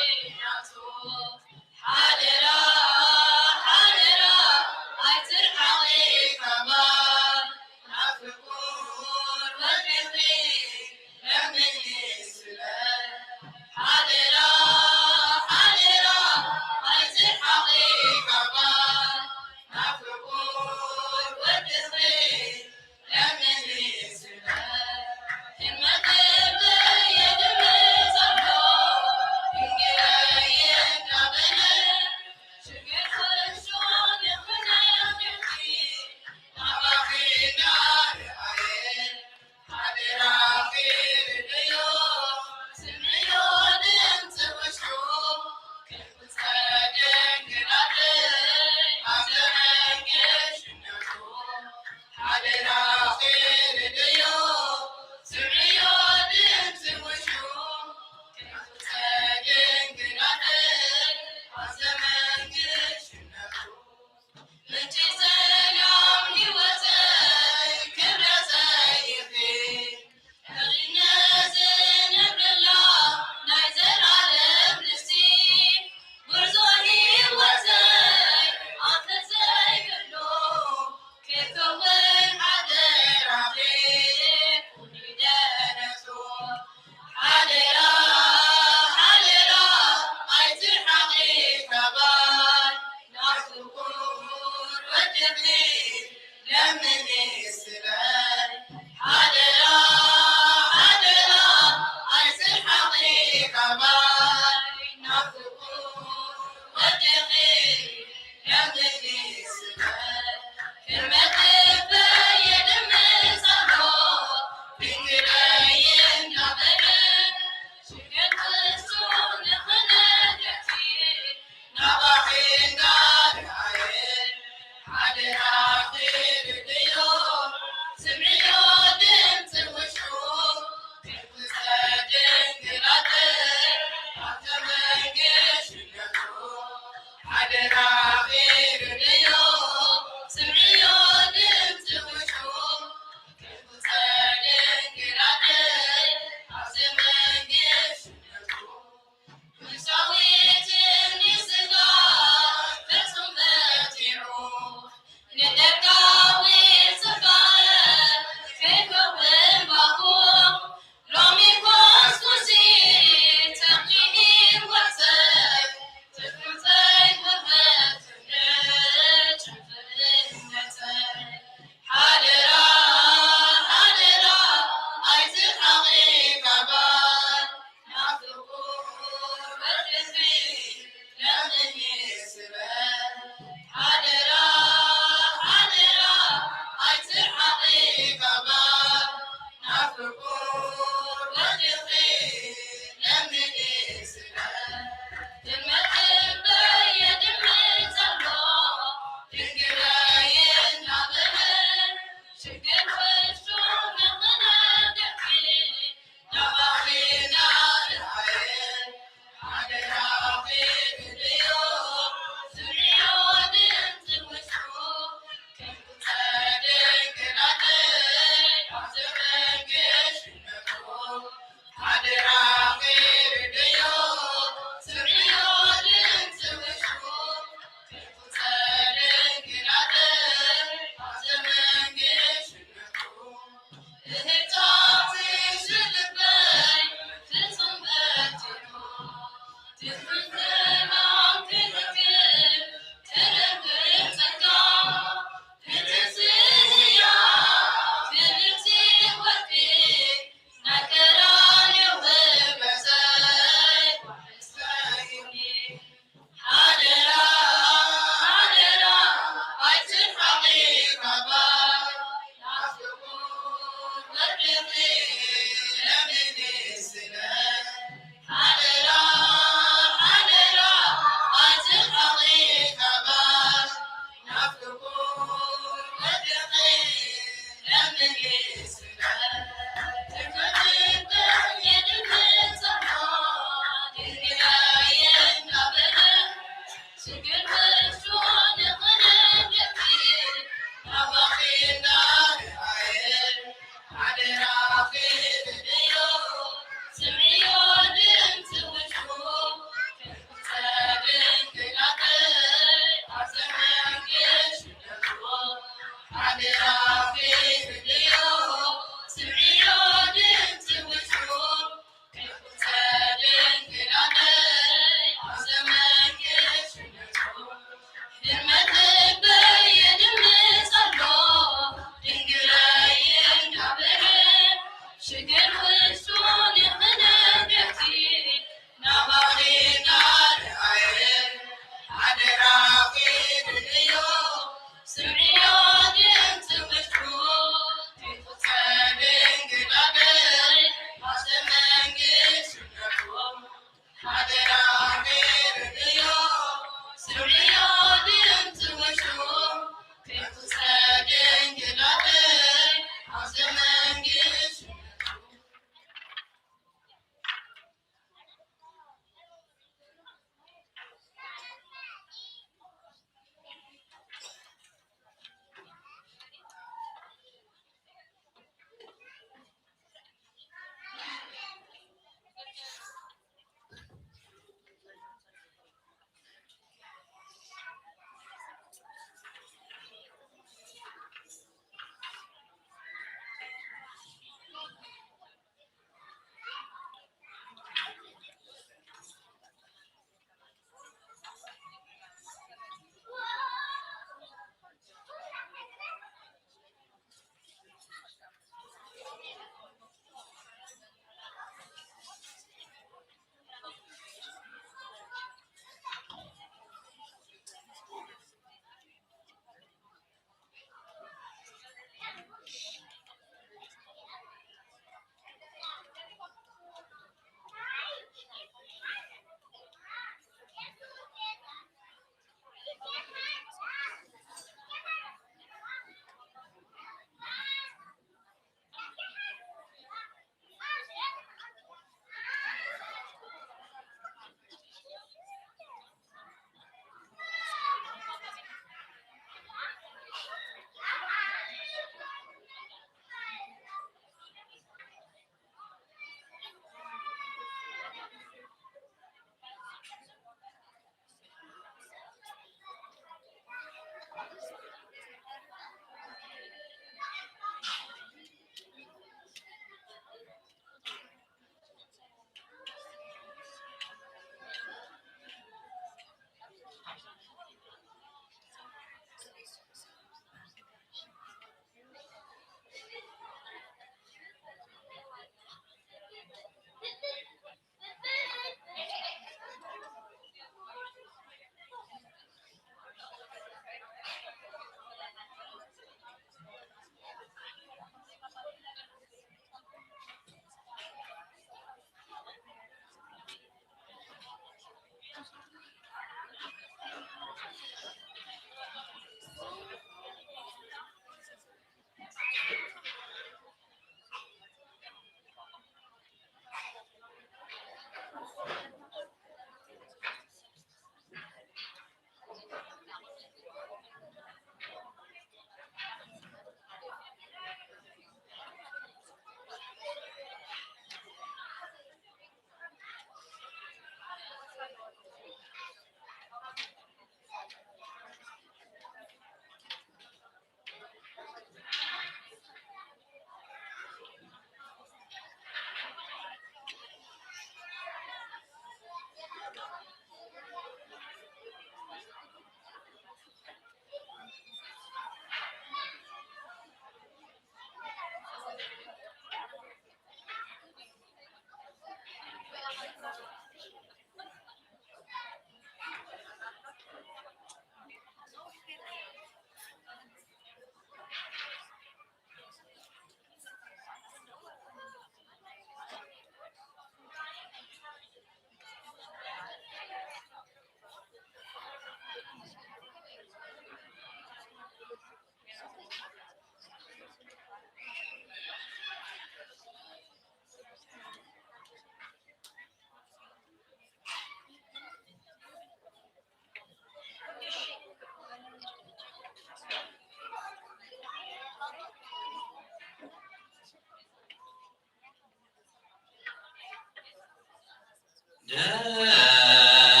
ደብተራ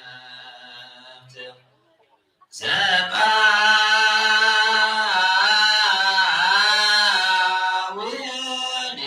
ፍጽምት ዘባውኒ